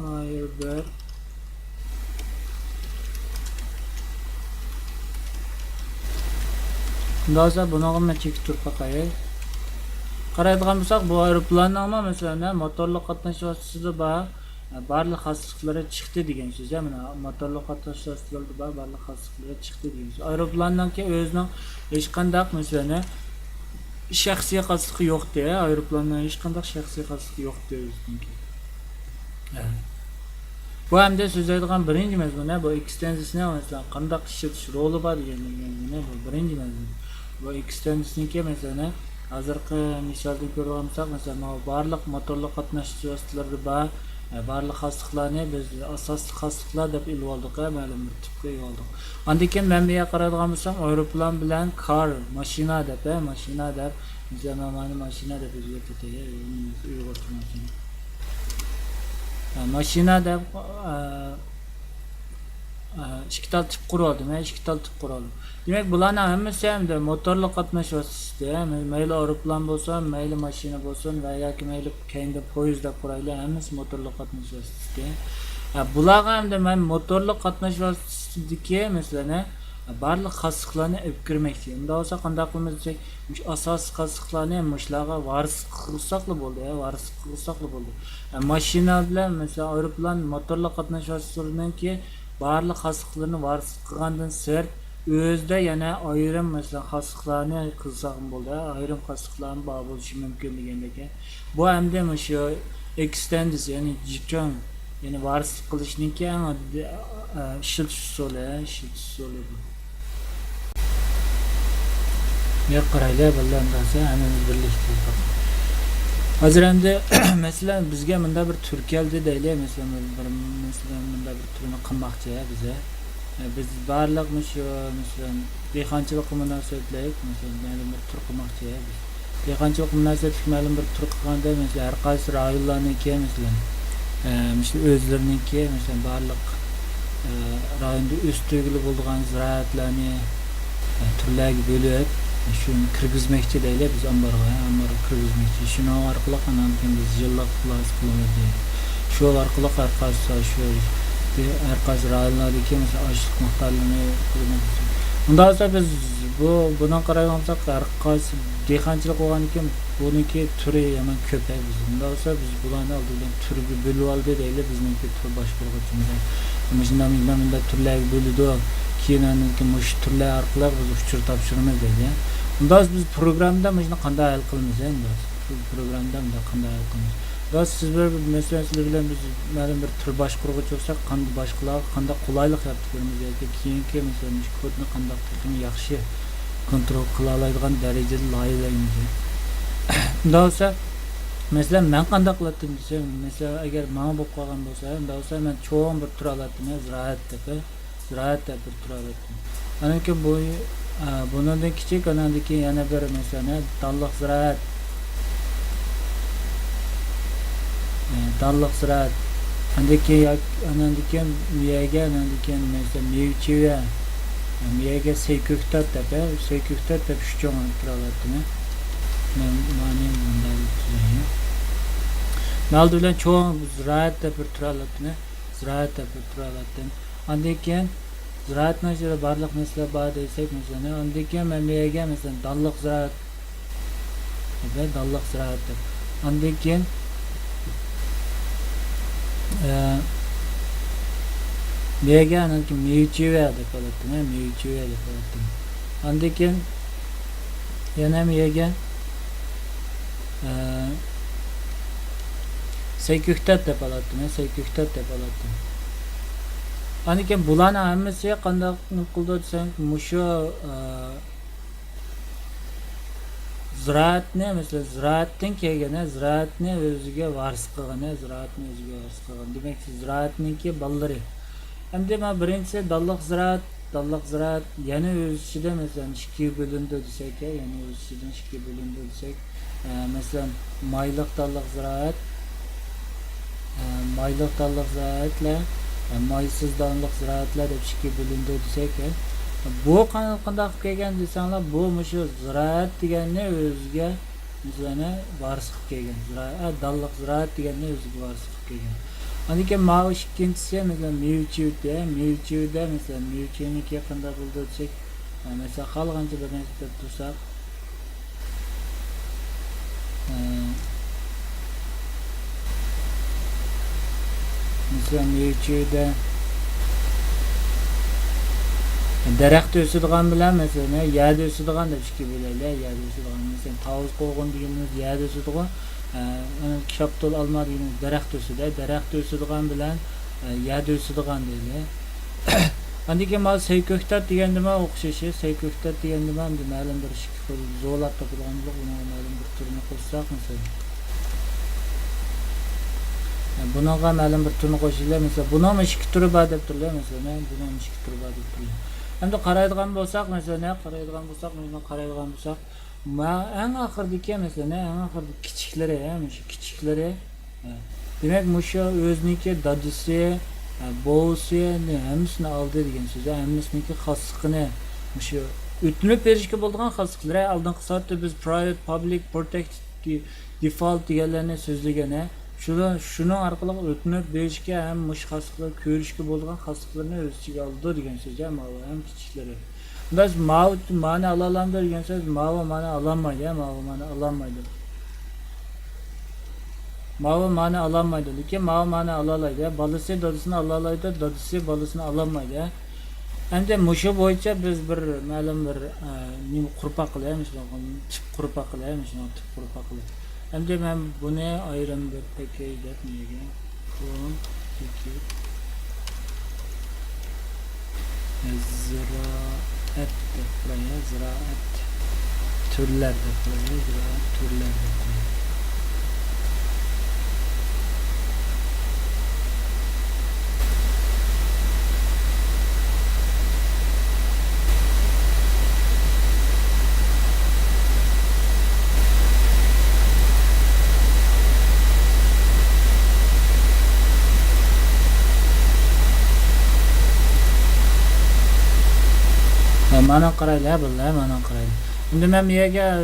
ئايروبىر. ئۇنداق بولسا بۇنىڭغا مەن چېكىپ تۇرۇپ باقاي. قارايدىغان بولساق، بۇ ئايروپىلاننىڭمۇ، مەسىلەن، موتورلۇق قاتناش ۋاسىتىسىدا بار، بارلىق خاسلىقلىرى چىقتى دېگەن سۆز. مانا، موتورلۇق قاتناش ۋاسىتىلىرىدا بار، بارلىق خاسلىقلىرى چىقتى دېگەن سۆز. ئايروپىلاننىڭكى ئۆزىنىڭ ھېچقانداق، مەسىلەن، شەخسىي خاسلىقى يوقتى. ئايروپىلاننىڭ ھېچقانداق شەخسىي خاسلىقى يوقتى ئۆزىنىڭكى. ھە. بۇ ئەمدى سۆزلەيدىغان بىرىنچى مەزمۇن، بۇ ئېكستېنزىسنى، مەسىلەن، قانداق ئىشلىتىش رولى بار دېگەن مەزمۇن، بۇ بىرىنچى مەزمۇن. بۇ ئېكستېنزىسنىڭكى، مەسىلەن، ھازىرقى مىسالدىن كۆرۈۋالساق، مەسىلەن، ماۋۇ بارلىق موتورلۇق قاتناش ۋاسىتىلىرىدا بار، ئە، بارلىق خاسلىقلارنى بىز ئاساسلىق خاسلىقلار دەپ ئېلىۋالدۇق، ھە، مەلۇم بىر تىپقا ئېلىۋالدۇق. ئاندىن كېيىن مەن بۇ يەرگە قارايدىغان بولسام، ئايروپىلان بىلەن كار، ماشىنا دەپ، ھە، ماشىنا دەپ، مەسىلەن، مەن مانا ماشىنا دەپ ئۆزگەرتىپ ئۆتەي، ئۇيغۇرچە ماشىنا. ھە، ماشىنا دەپ، ئە، ئىككى تال تىپ قۇرۇۋالدىم، ھە، ئىككى تال تىپ قۇرۇۋالدىم. دېمەك، بۇلارنىڭ ھەممىسى ئەمدى موتورلۇق قاتناش ۋاسىتىسى، ھە، مەيلى ئايروپىلان بولسۇن، مەيلى ماشىنا بولسۇن ۋە ياكى مەيلى كەينىدە پويىز دەپ قۇرايلى، ھەممىسى موتورلۇق قاتناش ۋاسىتىسى. ھە، بۇلارغا ئەمدى مەن موتورلۇق قاتناش ۋاسىتىسىدىكى، مەسىلەن، ھە، بارلىق خاسلىقلارنى ئېلىپ كىرمەكچى. ئۇنداق بولسا قانداق قىلىمىز دېسەك، مۇشۇ ئاساسىي خاسلىقلارنى مۇشۇلارغا ۋارىسلىق قىلساقلا بولدى، ھە، ۋارىسلىق قىلساقلا بولدى. ھە، ماشىنا بىلەن، مەسىلەن، ئايروپىلان، موتورلۇق قاتناش ۋاسىتىلىرىنىڭكى بارلىق خاسلىقلىرىنى ۋارىسلىق قىلغاندىن سىرت، ئۆزىدە يەنە ئايرىم، مەسىلەن، خاسلىقلارنى قىلساقمۇ بولدى، ھە، ئايرىم خاسلىقلارمۇ بار بولۇشى مۇمكىن دېگەندەك. بۇ ئەمدى مۇشۇ ئېكستېندىس، يەنى جىچۇڭ، يەنى ۋارىسلىق قىلىشنىڭكى ئەڭ ئاددىي، ئە، ئىشلىتىش ئۇسۇلى، ئىشلىتىش ئۇسۇلى بۇ. ياق، قارايلى، بالىلار، ئۇنداق دېسە، ھەممىمىز بىرلىكتە. ھازىر ئەمدى، مەسىلەن، بىزگە مۇنداق بىر تۈر كەلدى دەيلى، مەسىلەن، بىر، مەسىلەن، مۇنداق بىر تۈرنى قىلماقچى، ھە، بىزە. ئە، بىز بارلىق مۇشۇ، مەسىلەن، دېھقانچىلىققا مۇناسىۋەتلىك، مەسىلەن، مەلۇم بىر تۈر قىلماقچى، ھە، بىز. دېھقانچىلىق مۇناسىۋەتلىك مەلۇم بىر تۈر قىلغاندا، مەسىلەن، ھەر قايسى رايونلارنىڭكى، مەسىلەن، ئە، مۇشۇ ئۆزلىرىنىڭكى، مەسىلەن، بارلىق، ئە، رايوندا ئۆستۈرگىلى بولىدىغان زىرائەتلەرنى، ئە، تۈرلەرگە بۆلۈپ، شۇنى كىرگۈزمەكچى دەيلى، بىز ئامبارغا، ئامبارغا كىرگۈزمەكچى. شۇنىڭ ئارقىلىق ئانان كېيىن بىز يىللىق خۇلاسە قىلىمىز دەيلى. شۇ ئارقىلىق ھەر قايسى، شۇ، ھەر قايسى رايونلاردىكى، مەسىلەن، ئاشلىق مىقدارلىرىنى كىرگۈزمەكچى. ئۇنداق بولسا، بىز بۇ، بۇنىڭغا قارايدىغان بولساق، ھەر قايسى دېھقانچىلىق بولغاندىكىن، بۇنىڭكى تۈرى يامان كۆپ ھە بىزدە. ئۇنداق بولسا بىز بۇلارنى ئالدى بىلەن تۈرگە بۆلۈپ ئالدى دەيلى، بىزنىڭكى تۈر باشقۇرغۇچىمىز. مۇشۇنداق مۇنداق مۇنداق تۈرلەرگە بۆلىدۇ. كېيىن ئاندىن كېيىن مۇشۇ تۈرلەر ئارقىلىق بىز ئۇچۇر تاپشۇرىمىز دەيلى. ئۇنداق بولسا بىز پروگراممىدا مۇشۇنى قانداق ھەل قىلىمىز ئەمدى؟ پروگراممىدا مۇنداق قانداق ھەل قىلىمىز؟ بىز سىز بىر، مەسىلەن، سىلەر بىلەن بىز مەلۇم بىر تۈر باشقۇرغۇچى بولساق، قانداق باشقىلارغا قانداق قولايلىق يارىتىپ بېرىمىز ياكى كېيىنكى، مەسىلەن، مۇشۇ كودنى قانداق تېخىمۇ ياخشى كونترول قىلالايدىغان دەرىجىدە لايىھەلەيمىز. ئۇنداق بولسا، مەسىلەن، مەن قانداق قىلاتتىم دېسەم، مەسىلەن، ئەگەر ماڭا بولۇپ قالغان بولسا، ئۇنداق بولسا مەن چوڭ بىر تۈر ئالاتتىم، زىرائەت دەپ. زىرائەت دەپ بىر تۈر ئالاتتىم. ئاندىن كېيىن بۇ، ئە، بۇنىڭدىن كىچىك، ئاندىن كېيىن يەنە بىر، مەسىلەن، دانلىق زىرائەت. ئە، دانلىق زىرائەت. ئاندىن كېيىن ياك-، ئاندىن كېيىن مېۋە، ئاندىن كېيىن، مەسىلەن، مېۋە چىۋە. مېۋە سەي كۆكتات دەپ، ئە، سەي كۆكتات دەپ ئۈچ چوڭ تۈر ئالاتتىم. مەن مانى مۇنداق تۈزەيلى. ئالدى بىلەن چوڭ زىرائەت دەپ بىر تۈر ئالاتتىم. زىرائەت دەپ بىر تۈر ئالاتتىم. ئاندىن كېيىن زىرائەتنىڭ ئىچىدە بارلىق نەرسىلەر بار دېسەك، مەسىلەن، ئاندىن كېيىن مەن بۇ يەرگە، مەسىلەن، دانلىق زىرائەت دەپ، دانلىق زىرائەت دەپ. ئاندىن كېيىن، ئە، بۇ يەرگە ئاندىن كېيىن مېۋە چىۋە دەپ ئالاتتىم، ھە، مېۋە چىۋە دەپ ئالاتتىم. ئاندىن كېيىن يەنە بۇ يەرگە، ئە، سەي كۆكتات دەپ ئالاتتىم، ھە، سەي كۆكتات دەپ ئالاتتىم. ئاندىن كېيىن بۇلارنىڭ ھەممىسى قانداق نېمە قىلىدۇ دېسەڭ، مۇشۇ، ئە، زىرائەتنى، مەسىلەن، زىرائەتتىن كەلگەن، ھە، زىرائەتنى ئۆزىگە ۋارىس قىلغان، ھە، زىرائەتنى ئۆزىگە ۋارىس قىلغان. دېمەك، زىرائەتنىڭكى بالىلىرى. ئەمدى مانا بىرىنچىسى دانلىق زىرائەت، دانلىق زىرائەت يەنە ئۆز ئىچىدە، مەسىلەن، ئىككىگە بۆلۈنىدۇ دېسەك، ھە، يەنە ئۆز ئىچىدىن ئىككىگە بۆلۈنىدۇ دېسەك، ئە، مەسىلەن، مايلىق دانلىق زىرائەت، ئە، مايلىق دانلىق زىرائەتلەر، ئە، مايسىز دانلىق زىرائەتلەر دەپ ئىككىگە بۆلۈنىدۇ دېسەك، ئە، بۇ قان-، قانداق قىلىپ كەلگەن دېسەڭلار، بۇ مۇشۇ زىرائەت دېگەننى ئۆزىگە، مەسىلەن، ۋارىس قىلىپ كەلگەن. زىرائەت، دانلىق زىرائەت دېگەننى ئۆزىگە ۋارىس قىلىپ كەلگەن. ئاندىن كېيىن ماۋۇ ئىككىنچىسى، مەسىلەن، مېۋە چىۋىتى، مېۋە چىۋىدە، مەسىلەن، مېۋە چىۋىنىڭكى قانداق بولىدۇ دېسەك، مەسىلەن، خالىغانچە بىر نەرسە دەپ تۇرساق، مەسىلەن، مېۋە چىۋىدە دەرەختە ئۆسىدىغان بىلەن، مەسىلەن، يەردە ئۆسىدىغان دەپ ئىككىگە بۆلەيلى. يەردە ئۆسىدىغان، مەسىلەن، تاۋۇز قوغۇن دېگىنىمىز يەردە ئۆسىدىغۇ، ئە، شاپتۇل، ئالما دېگىنىمىز دەرەختە ئۆسىدۇ. دەرەختە ئۆسىدىغان بىلەن، ئە، يەردە ئۆسىدىغان دەيلى. ئاندىن كېيىن مانا سەي كۆكتات دېگەندىمۇ ئوخشىشى، سەي كۆكتات دېگەندىمۇ ئەمدى مەلۇم بىر ئىككى خىل زورلاپ تاپىدىغان بولۇپ، ئۇنىڭغا مەلۇم بىر تۈرنى قوشساق، مەسىلەن، بۇنىڭغا مەلۇم بىر تۈرنى قوشىلى، مەسىلەن، بۇنىڭمۇ ئىككى تۈرى بار دەپ تۇرۇلۇ، مەسىلەن، بۇنىڭمۇ ئىككى تۈرى بار دەپ تۇرۇلۇ. ئەمدى قارايدىغان بولساق، مەسىلەن، قارايدىغان بولساق، مۇشۇنداق قارايدىغان بولساق، ما-، ئەڭ ئاخىرىدىكى، مەسىلەن، ئەڭ ئاخىرىدىكى كىچىكلىرى، ھە، مۇشۇ كىچىكلىرى، ھە. دېمەك، مۇشۇ ئۆزىنىڭكى دادىسى، ھە، بوۋىسى، ھەممىسىنى ئالدى دېگەن سۆز، ھە، ھەممىسىنىڭكى خاسلىقىنى، مۇشۇ ئۆتۈنۈپ بېرىشكە بولىدىغان خاسلىقلىرى، ئالدىنقى سائەتتە بىز private، public، protected، default دېگەنلەرنى سۆزلىگەن، ھە. شۇ-، شۇنىڭ ئارقىلىق ئۆتۈنۈپ بېرىشكە ھەم مۇشۇ خاسلىقلار كۆرۈشكە بولىدىغان خاسلىقلىرىنى ئۆز ئىچىگە ئالىدۇ دېگەن سۆز، ھە، ماۋۇ ھەم كىچىكلىرى. بىز ماۋۇ مانى ئالالامدۇ دېگەن سۆز، ماۋۇ مانى ئالالمايدۇ، ھە، ماۋۇ مانى ئالالمايدۇ. ماۋۇ مانى ئالالمايدۇ، لېكىن ماۋۇ مانى ئالالايدۇ، ھە. بالىسى دادىسىنى ئالالايدۇ، دادىسى بالىسىنى ئالالمايدۇ، ھە. ئەمدى مۇشۇ بويىچە بىز بىر مەلۇم بىر، ئە، نېمە قۇرۇپ باقىلى، ھە، مۇشۇنىڭ تىپ قۇرۇپ باقىلى، ھە، مۇشۇنىڭ تىپ قۇرۇپ باقىلى. ئەمدى مەن بۇنى ئايرىم بىر پېكەج دەپ نېمىگە؟ كلون پېكەج. زىرائەت دەپ قوياي، زىرائەت تۈرلەر دەپ قوياي، زىرائەت تۈرلەر دەپ قوياي. ھە، مانا قارايلى، ھە، بىللە، مانا قارايلى. ئەمدى مەن بۇ يەرگە، ئە،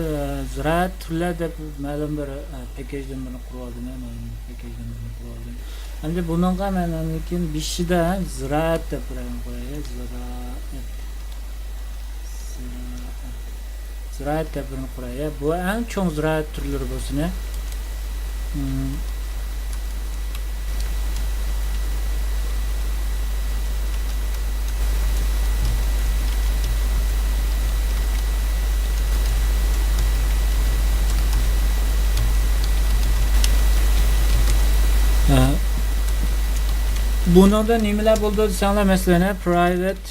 زىرائەت تۈرلەر دەپ مەلۇم بىر، ئە، پېكەجدىن بىرنى قۇرۇۋالدىم، ھە، مەلۇم بىر پېكەجدىن بىرنى قۇرۇۋالدىم. ئەمدى بۇنىڭغا مەن ئاندىن كېيىن بېشىدا زىرائەت دەپ بىرەرنى قوياي، زىرائەت. زىرائەت. زىرائەت دەپ بىرنى قۇراي. بۇ ئەڭ چوڭ زىرائەت تۈرلىرى بولسۇن. بۇنىڭدا نېمىلەر بولىدۇ دېسەڭلار، مەسىلەن، private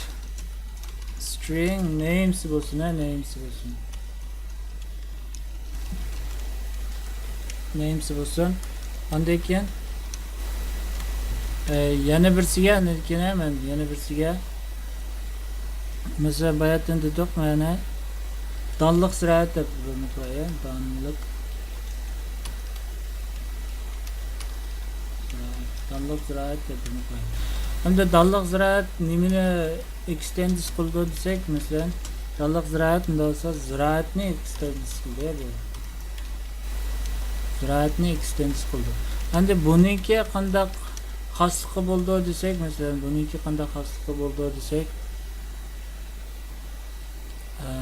string names بولسۇن، names بولسۇن. نېمىسى بولسۇن. ئاندىن كېيىن، ئە، يەنە بىرسىگە، ئاندىن كېيىن مەن يەنە بىرسىگە، مەسىلەن، باياتىن دېدۇق، مانا دانلىق زىرائەت دەپ بىرنى قوياي. دانلىق، دانلىق زىرائەت دەپ بىرنى قوياي. ئەمدى دانلىق زىرائەت نېمىنى ئېكستېندىس قىلىدۇ دېسەك، مەسىلەن، دانلىق زىرائەت، مۇنداق بولسا، زىرائەتنى ئېكستېندىس قىلدى بۇ. زىرائەتنى ئېكستېندىس قىلدى. ئەمدى بۇنىڭكى قانداق خاسلىقى بولىدۇ دېسەك، مەسىلەن، بۇنىڭكى قانداق خاسلىقى بولىدۇ دېسەك، ئە،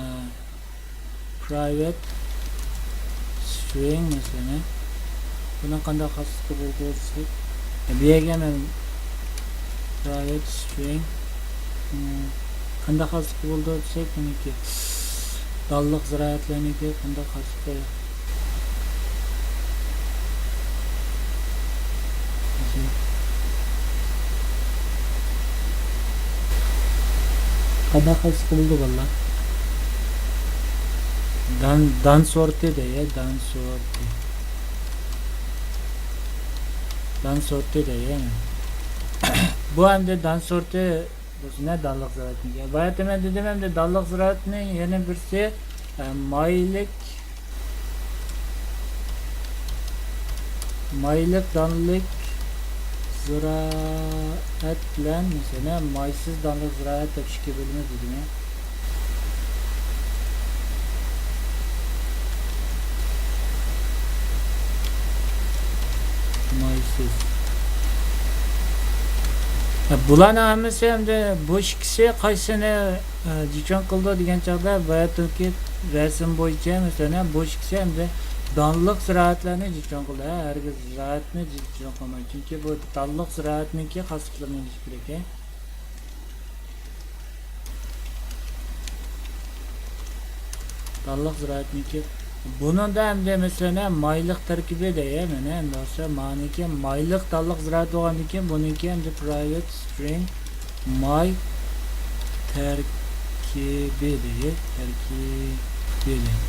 private string، مەسىلەن، بۇنىڭ قانداق خاسلىقى بولىدۇ دېسەك، بۇ يەرگە مەن private string، م، قانداق خاسلىقى بولىدۇ دېسەك، بۇنىڭكى دانلىق زىرائەتلەرنىڭكى قانداق خاسلىقى؟ قانداق خاسلىقى بولىدۇ، بالىلار؟ دان، دان سورتى دەي، دان سورتى. دان سورتى دەي. بۇ ئەمدى دان سورتى بولسۇن، دانلىق زىرائەتنىڭكى. باياتىن مەن دېدىم، ئەمدى دانلىق زىرائەتنىڭ يەنە بىرسى، ئە، مايلىق، مايلىق دانلىق زىرائەت بىلەن، مەسىلەن، مايسىز دانلىق زىرائەت دەپ ئىككىگە بۆلىمىز دېدىم. مايسىز. بۇلارنىڭ ھەممىسى ئەمدى بۇ ئىككىسى قايسىنى، ئە، جىچۇڭ قىلىدۇ دېگەن چاغدا، باياتىنكى رەسىم بويىچە، مەسىلەن، بۇ ئىككىسى ئەمدى دانلىق زىرائەتلەرنى جىچۇڭ قىلىدۇ. ھەرگىز زىرائەتنى جىچۇڭ قىلمايدۇ. چۈنكى بۇ دانلىق زىرائەتنىڭكى خاسلىقلىرىنى بىلىش كېرەك. دانلىق زىرائەتنىڭكى. بۇنىڭدا ئەمدى مەسىلەن، مايلىق تەركىبى دەي، مانا، ئەمدى بولسا مانىكى مايلىق دانلىق زىرائەت بولغاندىن كېيىن، بۇنىڭكى ئەمدى private string my تەركىبى دەي، تەركىبى دەي.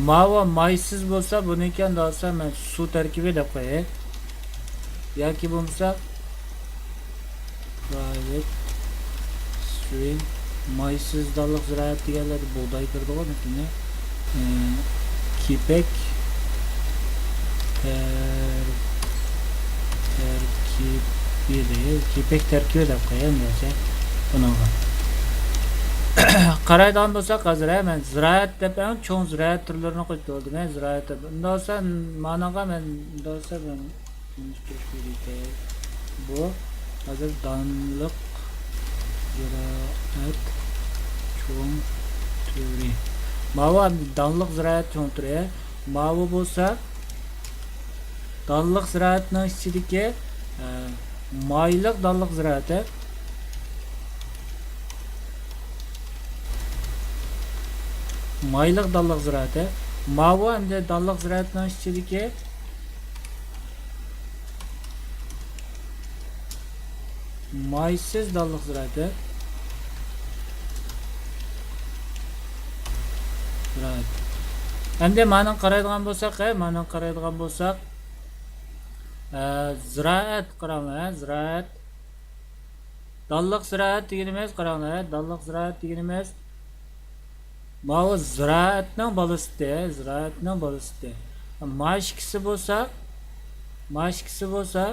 ماۋۇ مايسىز بولسا، بۇنىڭكى ئەمدى بولسا مەن سۇ تەركىبى دەپ قوياي. ياكى بولمىسا، private string مايسىز دانلىق زىرائەت دېگەنلەردە بۇغداي كىرىدىغۇ، مەسىلەن، ئى، كېپەك تەر-، تەركىبى دەي، كېپەك تەركىبى دەپ قوياي ئەمدى بۇنىڭغا. قارايدىغان بولساق، ھازىر، ھە، مەن زىرائەت دەپ ئەڭ چوڭ زىرائەت تۈرلىرىنى قويۇپ بولدۇم، ھە، زىرائەت دەپ. ئۇنداق بولسا، مانىڭغا مەن، ئۇنداق بولسا مەن تونۇشتۇرۇش بېرىدۇ. بۇ ھازىر دانلىق زىرائەت چوڭ تۈرى. ماۋۇ دانلىق زىرائەت چوڭ تۈرى. ماۋۇ بولسا دانلىق زىرائەتنىڭ ئىچىدىكى، ئە، مايلىق دانلىق زىرائەت. مايلىق دانلىق زىرائەت. ماۋۇ ئەمدى دانلىق زىرائەتنىڭ ئىچىدىكى مايسىز دانلىق زىرائەت. زىرائەت. ئەمدى مانىڭغا قارايدىغان بولساق، ھە، مانىڭغا قارايدىغان بولساق، ئە، زىرائەت قاراڭلار، ھە، زىرائەت. دانلىق زىرائەت دېگىنىمىز، قاراڭلار، ھە، دانلىق زىرائەت دېگىنىمىز ماۋۇ زىرائەتنىڭ بالىسى، زىرائەتنىڭ بالىسى. ماشكىسى بولسا، ماشكىسى بولسا،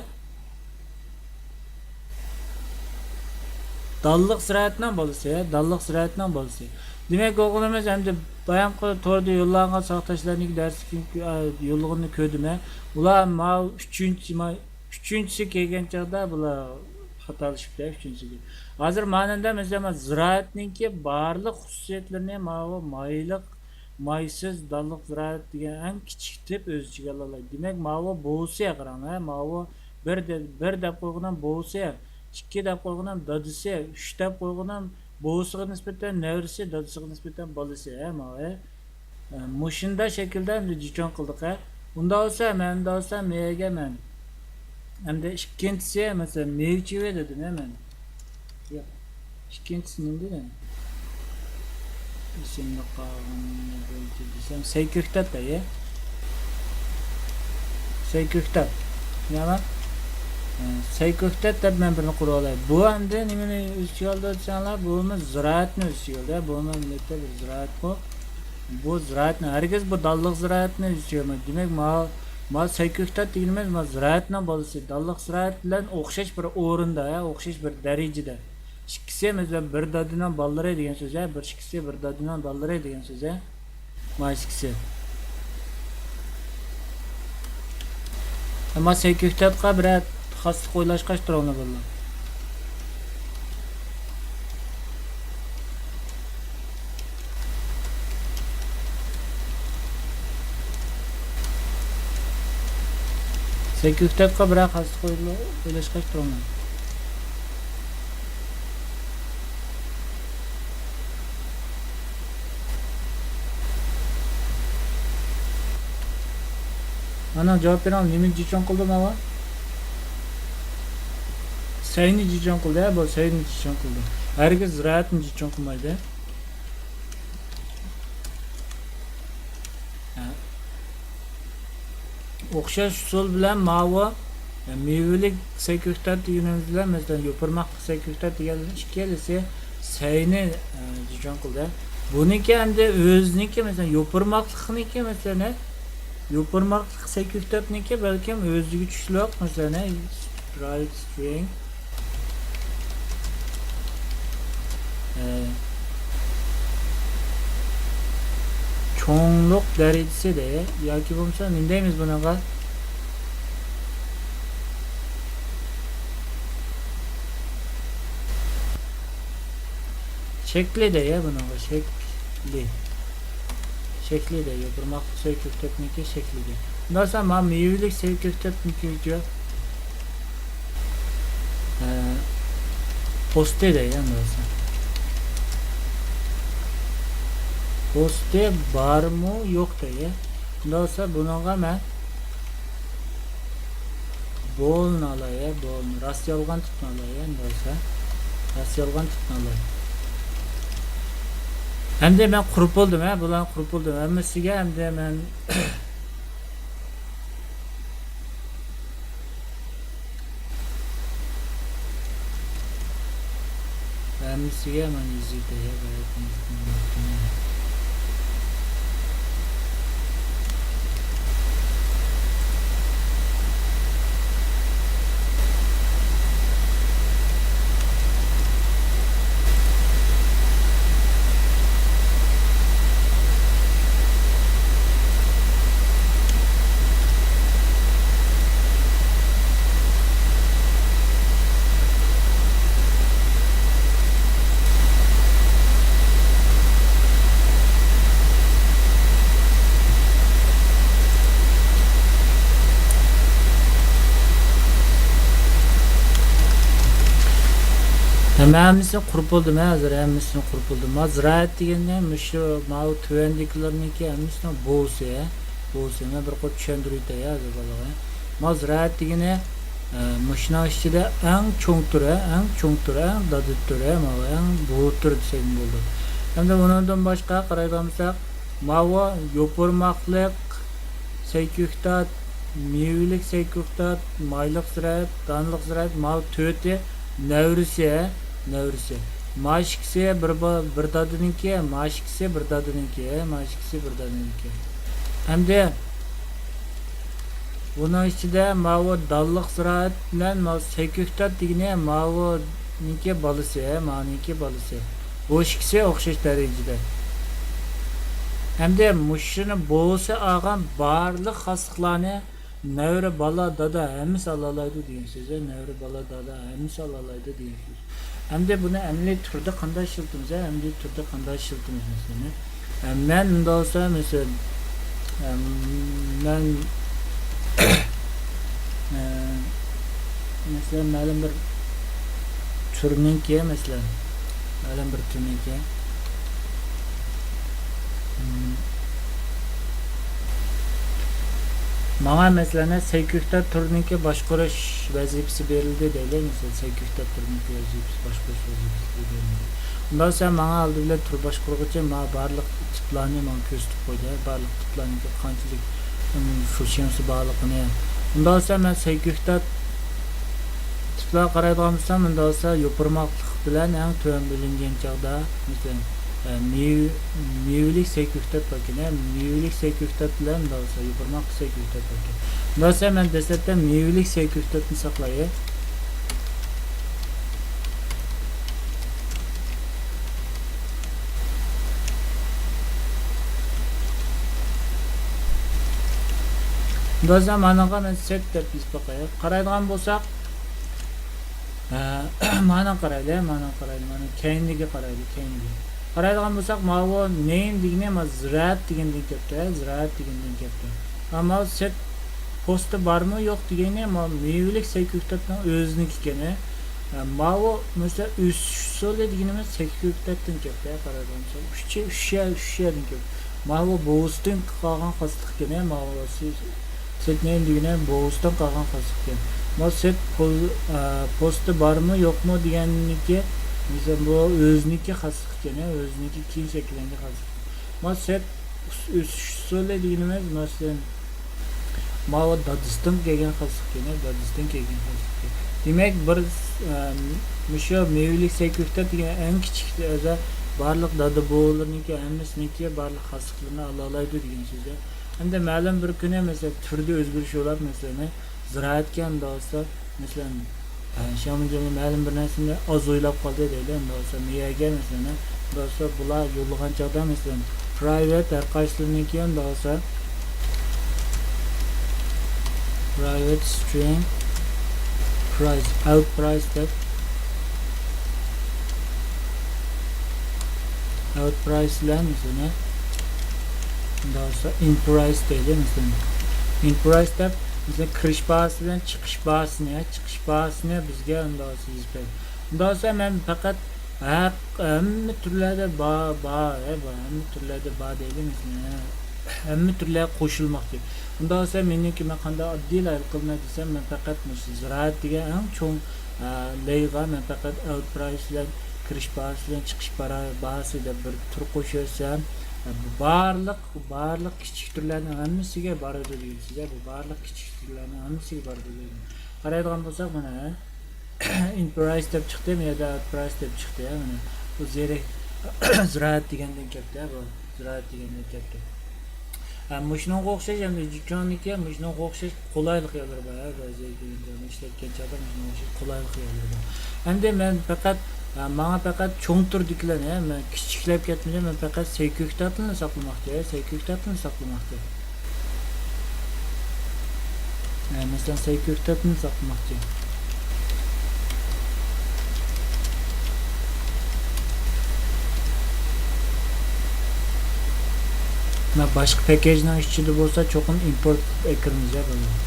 دانلىق زىرائەتنىڭ بالىسى، دانلىق زىرائەتنىڭ بالىسى. دېمەك، ئوغلىمىز ئەمدى بايامقى توردا يوللانغان ساۋاقداشلارنىڭ دەرسلىكىنى، ئا، يوللىغىنىنى كۆردۈم. ئۇلار ماۋۇ ئۈچىنچى، ما-، ئۈچىنچىسى كەلگەن چاغدا بۇلار خاتالىشىپتۇ، ئۈچىنچىسىگە. ھازىر مانىڭدا مەسىلەن، زىرائەتنىڭكى بارلىق خۇسۇسىيەتلىرىنى ماۋۇ مايلىق، مايسىز، دانلىق زىرائەت دېگەن ئەڭ كىچىك تىپ ئۆز ئىچىگە ئالالايدۇ. دېمەك، ماۋۇ بوۋىسى، قاراڭلار، ماۋۇ بىر دە-، بىر دەپ قويغىنىم بوۋىسى، ئىككى دەپ قويغىنىم دادىسى، ئۈچ دەپ قويغىنىم بوۋىسىغا نىسبەتەن نەۋرىسى، دادىسىغا نىسبەتەن بالىسى، ھە، ماۋۇ. ئە، مۇشۇنداق شەكىلدە ئەمدى جىچوڭ قىلدۇق، ھە. ئۇنداق بولسا، مەن ئۇنداق بولسا، مېگە مەن. ئەمدى ئىككىنچىسى، مەسىلەن، مېۋە چىۋې دېدىم، ھە، مەن. ياق. ئىككىنچىسى نېمە دېدىم؟ ئېسىمدە قالغىنى بويىچە دېسەم، سەي كۆكتات دەي، ھە. سەي كۆكتات. نېمە؟ ئە، سەي كۆكتات دەپ مەن بىرنى قۇرۇۋالاي. بۇ ئەمدى نېمىنى ئۆز ئىچىگە ئالىدۇ دېسەڭلار، بۇمۇ زىرائەتنى ئۆز ئىچىگە ئالىدۇ، ھە. بۇمۇ ئەمەلىيەتتە بىر زىرائەتقۇ. بۇ زىرائەتنى، ھەرگىز بۇ دانلىق زىرائەتنى ئۆز ئىچىگە ئالمايدۇ. دېمەك، ما، ما سەي كۆكتات دېگىنىمىز ما زىرائەتنىڭ بالىسى. دانلىق زىرائەت بىلەن ئوخشاش بىر ئورۇندا، ھە، ئوخشاش بىر دەرىجىدە. ئىككىسى، مەسىلەن، بىر دادىنىڭ بالىلىرى دېگەن سۆز، ھە، بىر ئىككىسى بىر دادىنىڭ بالىلىرى دېگەن سۆز، ھە. ما ئىككىسى. ئەمما سەي كۆكتاتقا بىرەر خاسلىق ئويلاشقاچ تۇرۇڭلار، بالىلار. سەي كۆكتاتقا بىرەر خاسلىق ئويلا-، ئويلاشقاچ تۇرۇڭلار. مانا جاۋاب بېرىڭ، نېمىنى جىچوڭ قىلدى ماۋۇ؟ سەينى جىچوڭ قىلدى، ھە، بۇ سەينى جىچوڭ قىلدى. ھەرگىز زىرائەتنى جىچوڭ قىلمايدۇ. ھە. ئوخشاش ئۇسۇل بىلەن ماۋۇ، ئە، مېۋىلىك سەي كۆكتات دېگىنىمىز بىلەن، مەسىلەن، يوپۇرماقلىق سەي كۆكتات دېگەن ئىككىلىسى سەينى، ئە، جىچوڭ قىلدى. بۇنىڭكى ئەمدى ئۆزىنىڭكى، مەسىلەن، يوپۇرماقلىقنىڭكى، مەسىلەن، يوپۇرماقلىق سەي كۆكتاتنىڭكى بەلكىم ئۆزىگە چۈشلۈك، مەسىلەن، رايت سترىڭ. ئە، چوڭلۇق دەرىجىسى دەي، ياكى بولمىسا نېمە دەيمىز بۇنىڭغا؟ شەكلى دەي، بۇنىڭغا شەكلى. شەكلى دەي، يوپۇرماقلىق سەي كۆكتاتنىڭكى شەكلى دەي. ئۇنداق بولسا، ما مېۋىلىك سەي كۆكتاتنىڭكى ئە، پوستى دەي ئەمدى بولسا. پوستى بارمۇ يوق دەي. ئەمدى بولسا بۇنىڭغا مەن بولنى ئالاي، بولنى. راست يالغان تىپنى ئالاي ئەمدى بولسا. راست يالغان تىپنى ئالاي. ئەمدى مەن قۇرۇپ بولدۇم، ھە، بۇلارنى قۇرۇپ بولدۇم. ھەممىسىگە ئەمدى مەن ھەممىسىگە مانا يېزىپ بېرەي. ھەممىسىنى قۇرۇپ بولدۇم، ھە، ھازىر ھەممىسىنى قۇرۇپ بولدۇم. ما زىرائەت دېگەننى مۇشۇ، ماۋۇ تۆۋەندىكىلەرنىڭكى ھەممىسىنىڭ بوۋىسى، ھە، بوۋىسى. مەن بىر قۇر چۈشەندۈرۈۋېتەي، ھە، ھازىر بالىغا. ما زىرائەت دېگىنى، ئە، مۇشۇنىڭ ئىچىدە ئەڭ چوڭ تۈر، ھە، ئەڭ چوڭ تۈر، ئەڭ دادا تۈر، ھە، ماۋۇ ئەڭ بوۋا تۈر دېسەكمۇ بولىدۇ. ئەمدى ئۇنىڭدىن باشقا قارايدىغان بولساق، ماۋۇ يوپۇرماقلىق سەي كۆكتات، مېۋىلىك سەي كۆكتات، مايلىق زىرائەت، دانلىق زىرائەت، ماۋۇ تۆتى نەۋرىسى، نەۋرىسى. ما ئىككىسى بىر با-، بىر دادىنىڭكى، ما ئىككىسى بىر دادىنىڭكى، ما ئىككىسى بىر دادىنىڭكى. ئەمدى بۇنىڭ ئىچىدە ماۋۇ دانلىق زىرائەت بىلەن ماۋۇ سەي كۆكتات دېگىنى ماۋۇنىڭكى بالىسى، مانىڭكى بالىسى. بۇ ئىككىسى ئوخشاش دەرىجىدە. ئەمدى مۇشۇنى بوۋىسى ئالغان بارلىق خاسلىقلارنى نەۋرە، بالا، دادا ھەممىسى ئالالايدۇ دېگەن سۆز. نەۋرە، بالا، دادا ھەممىسى ئالالايدۇ دېگەن سۆز. ئەمدى بۇنى ئەمەلىي تۈردە قانداق ئىشلىتىمىز؟ ئەمەلىي تۈردە قانداق ئىشلىتىمىز مەسىلەن؟ ئە، مەن ئۇنداق بولسا، مەسىلەن، ئە، مەن، ئە، مەسىلەن، مەلۇم بىر تۈرنىڭكى، مەسىلەن، مەلۇم بىر تۈرنىڭكى، مم، ماڭا، مەسىلەن، سەي كۆكتات تۈرىنىڭكى باشقۇرۇش ۋەزىپىسى بېرىلدى دەيلى، مەسىلەن، سەي كۆكتات تۈرىنىڭكى ۋەزىپىسى، باشقۇرۇش ۋەزىپىسى بېرىلدى. ئۇنداق بولسا، ماڭا ئالدى بىلەن تۈر باشقۇرغۇچى ماڭا بارلىق تىپلارنى ماڭا كۆرسىتىپ قويدى، بارلىق تىپلارنىڭكى قانچىلىك، ئىم، فۇنكسىيەسى بارلىقىنى. ئۇنداق بولسا، مەن سەي كۆكتات تىپلارغا قارايدىغان بولسام، ئۇنداق بولسا، يوپۇرماقلىق بىلەن ئەڭ تۆۋەن بۆلۈنگەن چاغدا، مەسىلەن، ئە، مېۋە-، مېۋىلىك سەي كۆكتات باركەن، ھە، مېۋىلىك سەي كۆكتات بىلەن، مۇنداق بولسا، يوپۇرماقلىق سەي كۆكتات باركەن. مۇنداق بولسا، مەن دەسلەپتە مېۋىلىك سەي كۆكتاتنى ساقلاي. مۇنداق بولسا، مانىڭغا مەن سەت دەپ يېزىپ باقاي. قارايدىغان بولساق، ئە، مانا قارايلى، مانا قارايلى، مانا كەينىگە قارايلى، كەينىگە. قارايدىغان بولساق، ماۋۇ نېيم دېگىنى، ما زىرائەت دېگەندىن كەپتۇ، ھە، زىرائەت دېگەندىن كەپتۇ. ئەمما سەت پوستى بارمۇ يوق دېگىنى، ما مېۋىلىك سەي كۆكتاتنىڭ ئۆزىنىڭكى ئىكەن، ھە. ئە، ماۋۇ، مەسىلەن، ئۆسۈش ئۇسۇلى دېگىنىمىز سەي كۆكتاتتىن كەپتۇ، ھە، قارايدىغان بولساق. ئۈچ، ئۈچ يەر، ئۈچ يەردىن كەپتۇ. ماۋۇ بوۋىسىدىن قالغان خاسلىق ئىكەن، ھە، ماۋۇ سەت نېيم دېگىنى بوۋىسىدىن قالغان خاسلىق ئىكەن. ما سەت پوز-، ئە، پوستى بارمۇ يوقمۇ دېگەننىكى، مەسىلەن، بۇ ئۆزىنىڭكى خاسلىق ئىكەن، ئۆزىنىڭكى كېيىن شەكىللەنگەن خاسلىق. ما سەت ئۆس-، ئۆسۈش ئۇسۇلى دېگىنىمىز، مەسىلەن، ماۋۇ دادىسىدىن كەلگەن خاسلىق ئىكەن، دادىسىدىن كەلگەن خاسلىق ئىكەن. دېمەك، بىر، ئە، مۇشۇ مېۋىلىك سەي كۆكتات دېگەن ئەڭ كىچىك ئەزا بارلىق دادا بوۋىلىرىنىڭكى ھەممىسىنىڭكى بارلىق خاسلىقلىرىنى ئالالايدۇ دېگەن سۆز. ئەمدى مەلۇم بىر كۈنى، مەسىلەن، تۈردە ئۆزگىرىش بولۇپ، مەسىلەن، زىرائەتكە ئەمدى ئالسا، مەسىلەن، ئە، شياۋمىجياڭ مەلۇم بىر نەرسىنى ئاز ئويلاپ قالدى دەيلى، ئەمدى ئالسا، مېيەگە، مەسىلەن، ئەمدى ئالسا، بۇلار يوللىغان چاغدا، مەسىلەن، private ھەر قايسىلىرىنىڭكى، ئەمدى ئالسا، private string price، out price دەپ، out price بىلەن، مەسىلەن، ئۇنداق بولسا، in price دەيلى، مەسىلەن. In price دەپ، مەسىلەن، كىرىش باھاسى بىلەن چىقىش باھاسىنى، چىقىش باھاسىنى بىزگە ئۇنداق بولسا يېزىپ بەردى. ئۇنداق بولسا، مەن پەقەت ھەق-، ھەممە تۈرلەردە بار، بار، ھە، بار، ھەممە تۈرلەردە بار دەيلى، مەسىلەن، ھەممە تۈرلەر قوشۇلماقچى. ئۇنداق بولسا، مېنىڭكى مەن قانداق ئاددىيلا ھەل قىلىمەن دېسەم، مەن پەقەت مۇشۇ زىرائەت دېگەن ئەڭ چوڭ، ئە، لەيغا مەن پەقەت out price بىلەن كىرىش باھاسى بىلەن چىقىش بارا-، باھاسى دەپ بىر تۈر قوشۇۋەتسەم، ئە، بۇ بارلىق، بارلىق كىچىك تۈرلەرنىڭ ھەممىسىگە بارىدۇ دېگەن سۆز، بۇ بارلىق كىچىك تۈرلەرنىڭ ھەممىسىگە بارىدۇ دېگەن. قارايدىغان بولساق، مانا، in price دەپ چىقتى، بۇ يەردە out price دەپ چىقتى، مانا. بۇ زېرەك-، زىرائەت دېگەندىن كەپتۇ، بۇ زىرائەت دېگەندىن كەپتۇ. ھە، مۇشۇنىڭغا ئوخشاش، ئەمدى جۇچۇڭنىڭكى مۇشۇنىڭغا ئوخشاش قولايلىق يەرلىرى بار، ھە، بەزى ئىشلەتكەن چاغدا مۇشۇنىڭغا ئوخشاش قولايلىق يەرلىرى بار. ئەمدى مەن پەقەت، ھە، ماڭا پەقەت چوڭ تۈردىكىلەرنى، ھە، مەن كىچىكلەپ كەتمىدىم، مەن پەقەت سەي كۆكتاتلىرىنى ساقلىماقچى، ھە، سەي كۆكتاتلىرىنى ساقلىماقچى. ئە، مەسىلەن، سەي كۆكتاتنى ساقلىماقچى. مانا باشقا پەكەجنىڭ ئىچىدە بولسا، چوقۇم ئىمپورت ئەكىرىمىز يا، بالىلار.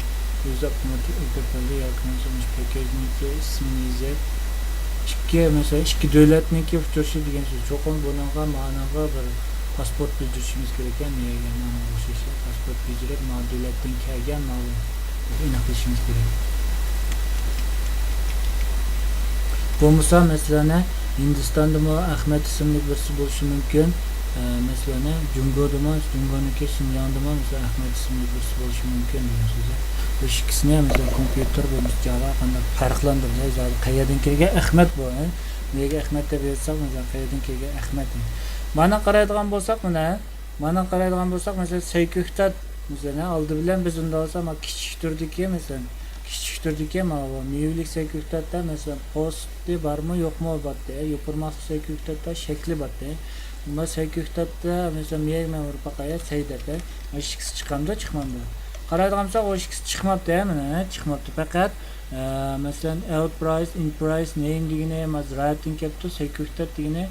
ئۆزى ئاپتوماتىك ئەكىرىپ بەردى ياكى بولمىسا مۇشۇ پەكەجنىڭكى ئىسمىنى يېزىپ، ئىككى، مەسىلەن، ئىككى دۆلەتنىڭكى ئۇچرىشىشى دېگەن سۆز. چوقۇم بۇنىڭغا، مانىڭغا بىر پاسپورت بىلدۈرۈشىمىز كېرەك، يەنى مانا ئوخشاش پاسپورت بىلدۈرۈپ، ما دۆلەتتىن كەلگەن، ما ئېنىقلىشىمىز كېرەك. بولمىسا، مەسىلەن، ھىندىستاندىمۇ ئەخمەت ئىسىملىك بىرسى بولۇشى مۇمكىن. ئە، مەسىلەن، جۇڭگودىمۇ، جۇڭگونىڭكى شىنجاڭدىمۇ، مەسىلەن، ئەخمەت ئىسىملىك بىرسى بولۇشى مۇمكىن دېگەن سۆز. بۇ ئىككىسىنى، مەسىلەن، كومپيۇتېر بولمىسا جاۋا قانداق پەرقلەندۈرىدۇ؟ زادى قەيەردىن كەلگەن ئەخمەت بۇ، ھە؟ نېگە ئەخمەت دەپ يازساق، مەسىلەن، قەيەردىن كەلگەن ئەخمەت؟ مانا قارايدىغان بولساق، مانا، مانا قارايدىغان بولساق، مەسىلەن، سەي كۆكتات، مەسىلەن، ئالدى بىلەن بىز ئۇنداق بولسا، ما كىچىك تۈردىكى، مەسىلەن، كىچىك تۈردىكى ماۋۇ مېۋىلىك سەي كۆكتاتتا، مەسىلەن، پوستى بارمۇ، يوقمۇ باتتى، يوپۇرماقلىق سەي كۆكتاتتا شەكلى باتتى. ئەمما سەي كۆكتاتتا، مەسىلەن، مېيەگە مەن ئۇرۇپ باقاي، سەي دەپ، مانا ئىككىسى چىقامدۇ، چىقمامدۇ؟ قارايدىغان بولساق، ئۇ ئىككىسى چىقماپتۇ، ھە، مانا، ھە، چىقماپتۇ. پەقەت، ئە، مەسىلەن، ئاۋت پرايس، ئىن پرايس، نېيم دېگىنى، مانا، زىرائەتتىن كەپتۇ، سېكۇرىتەت دېگىنى،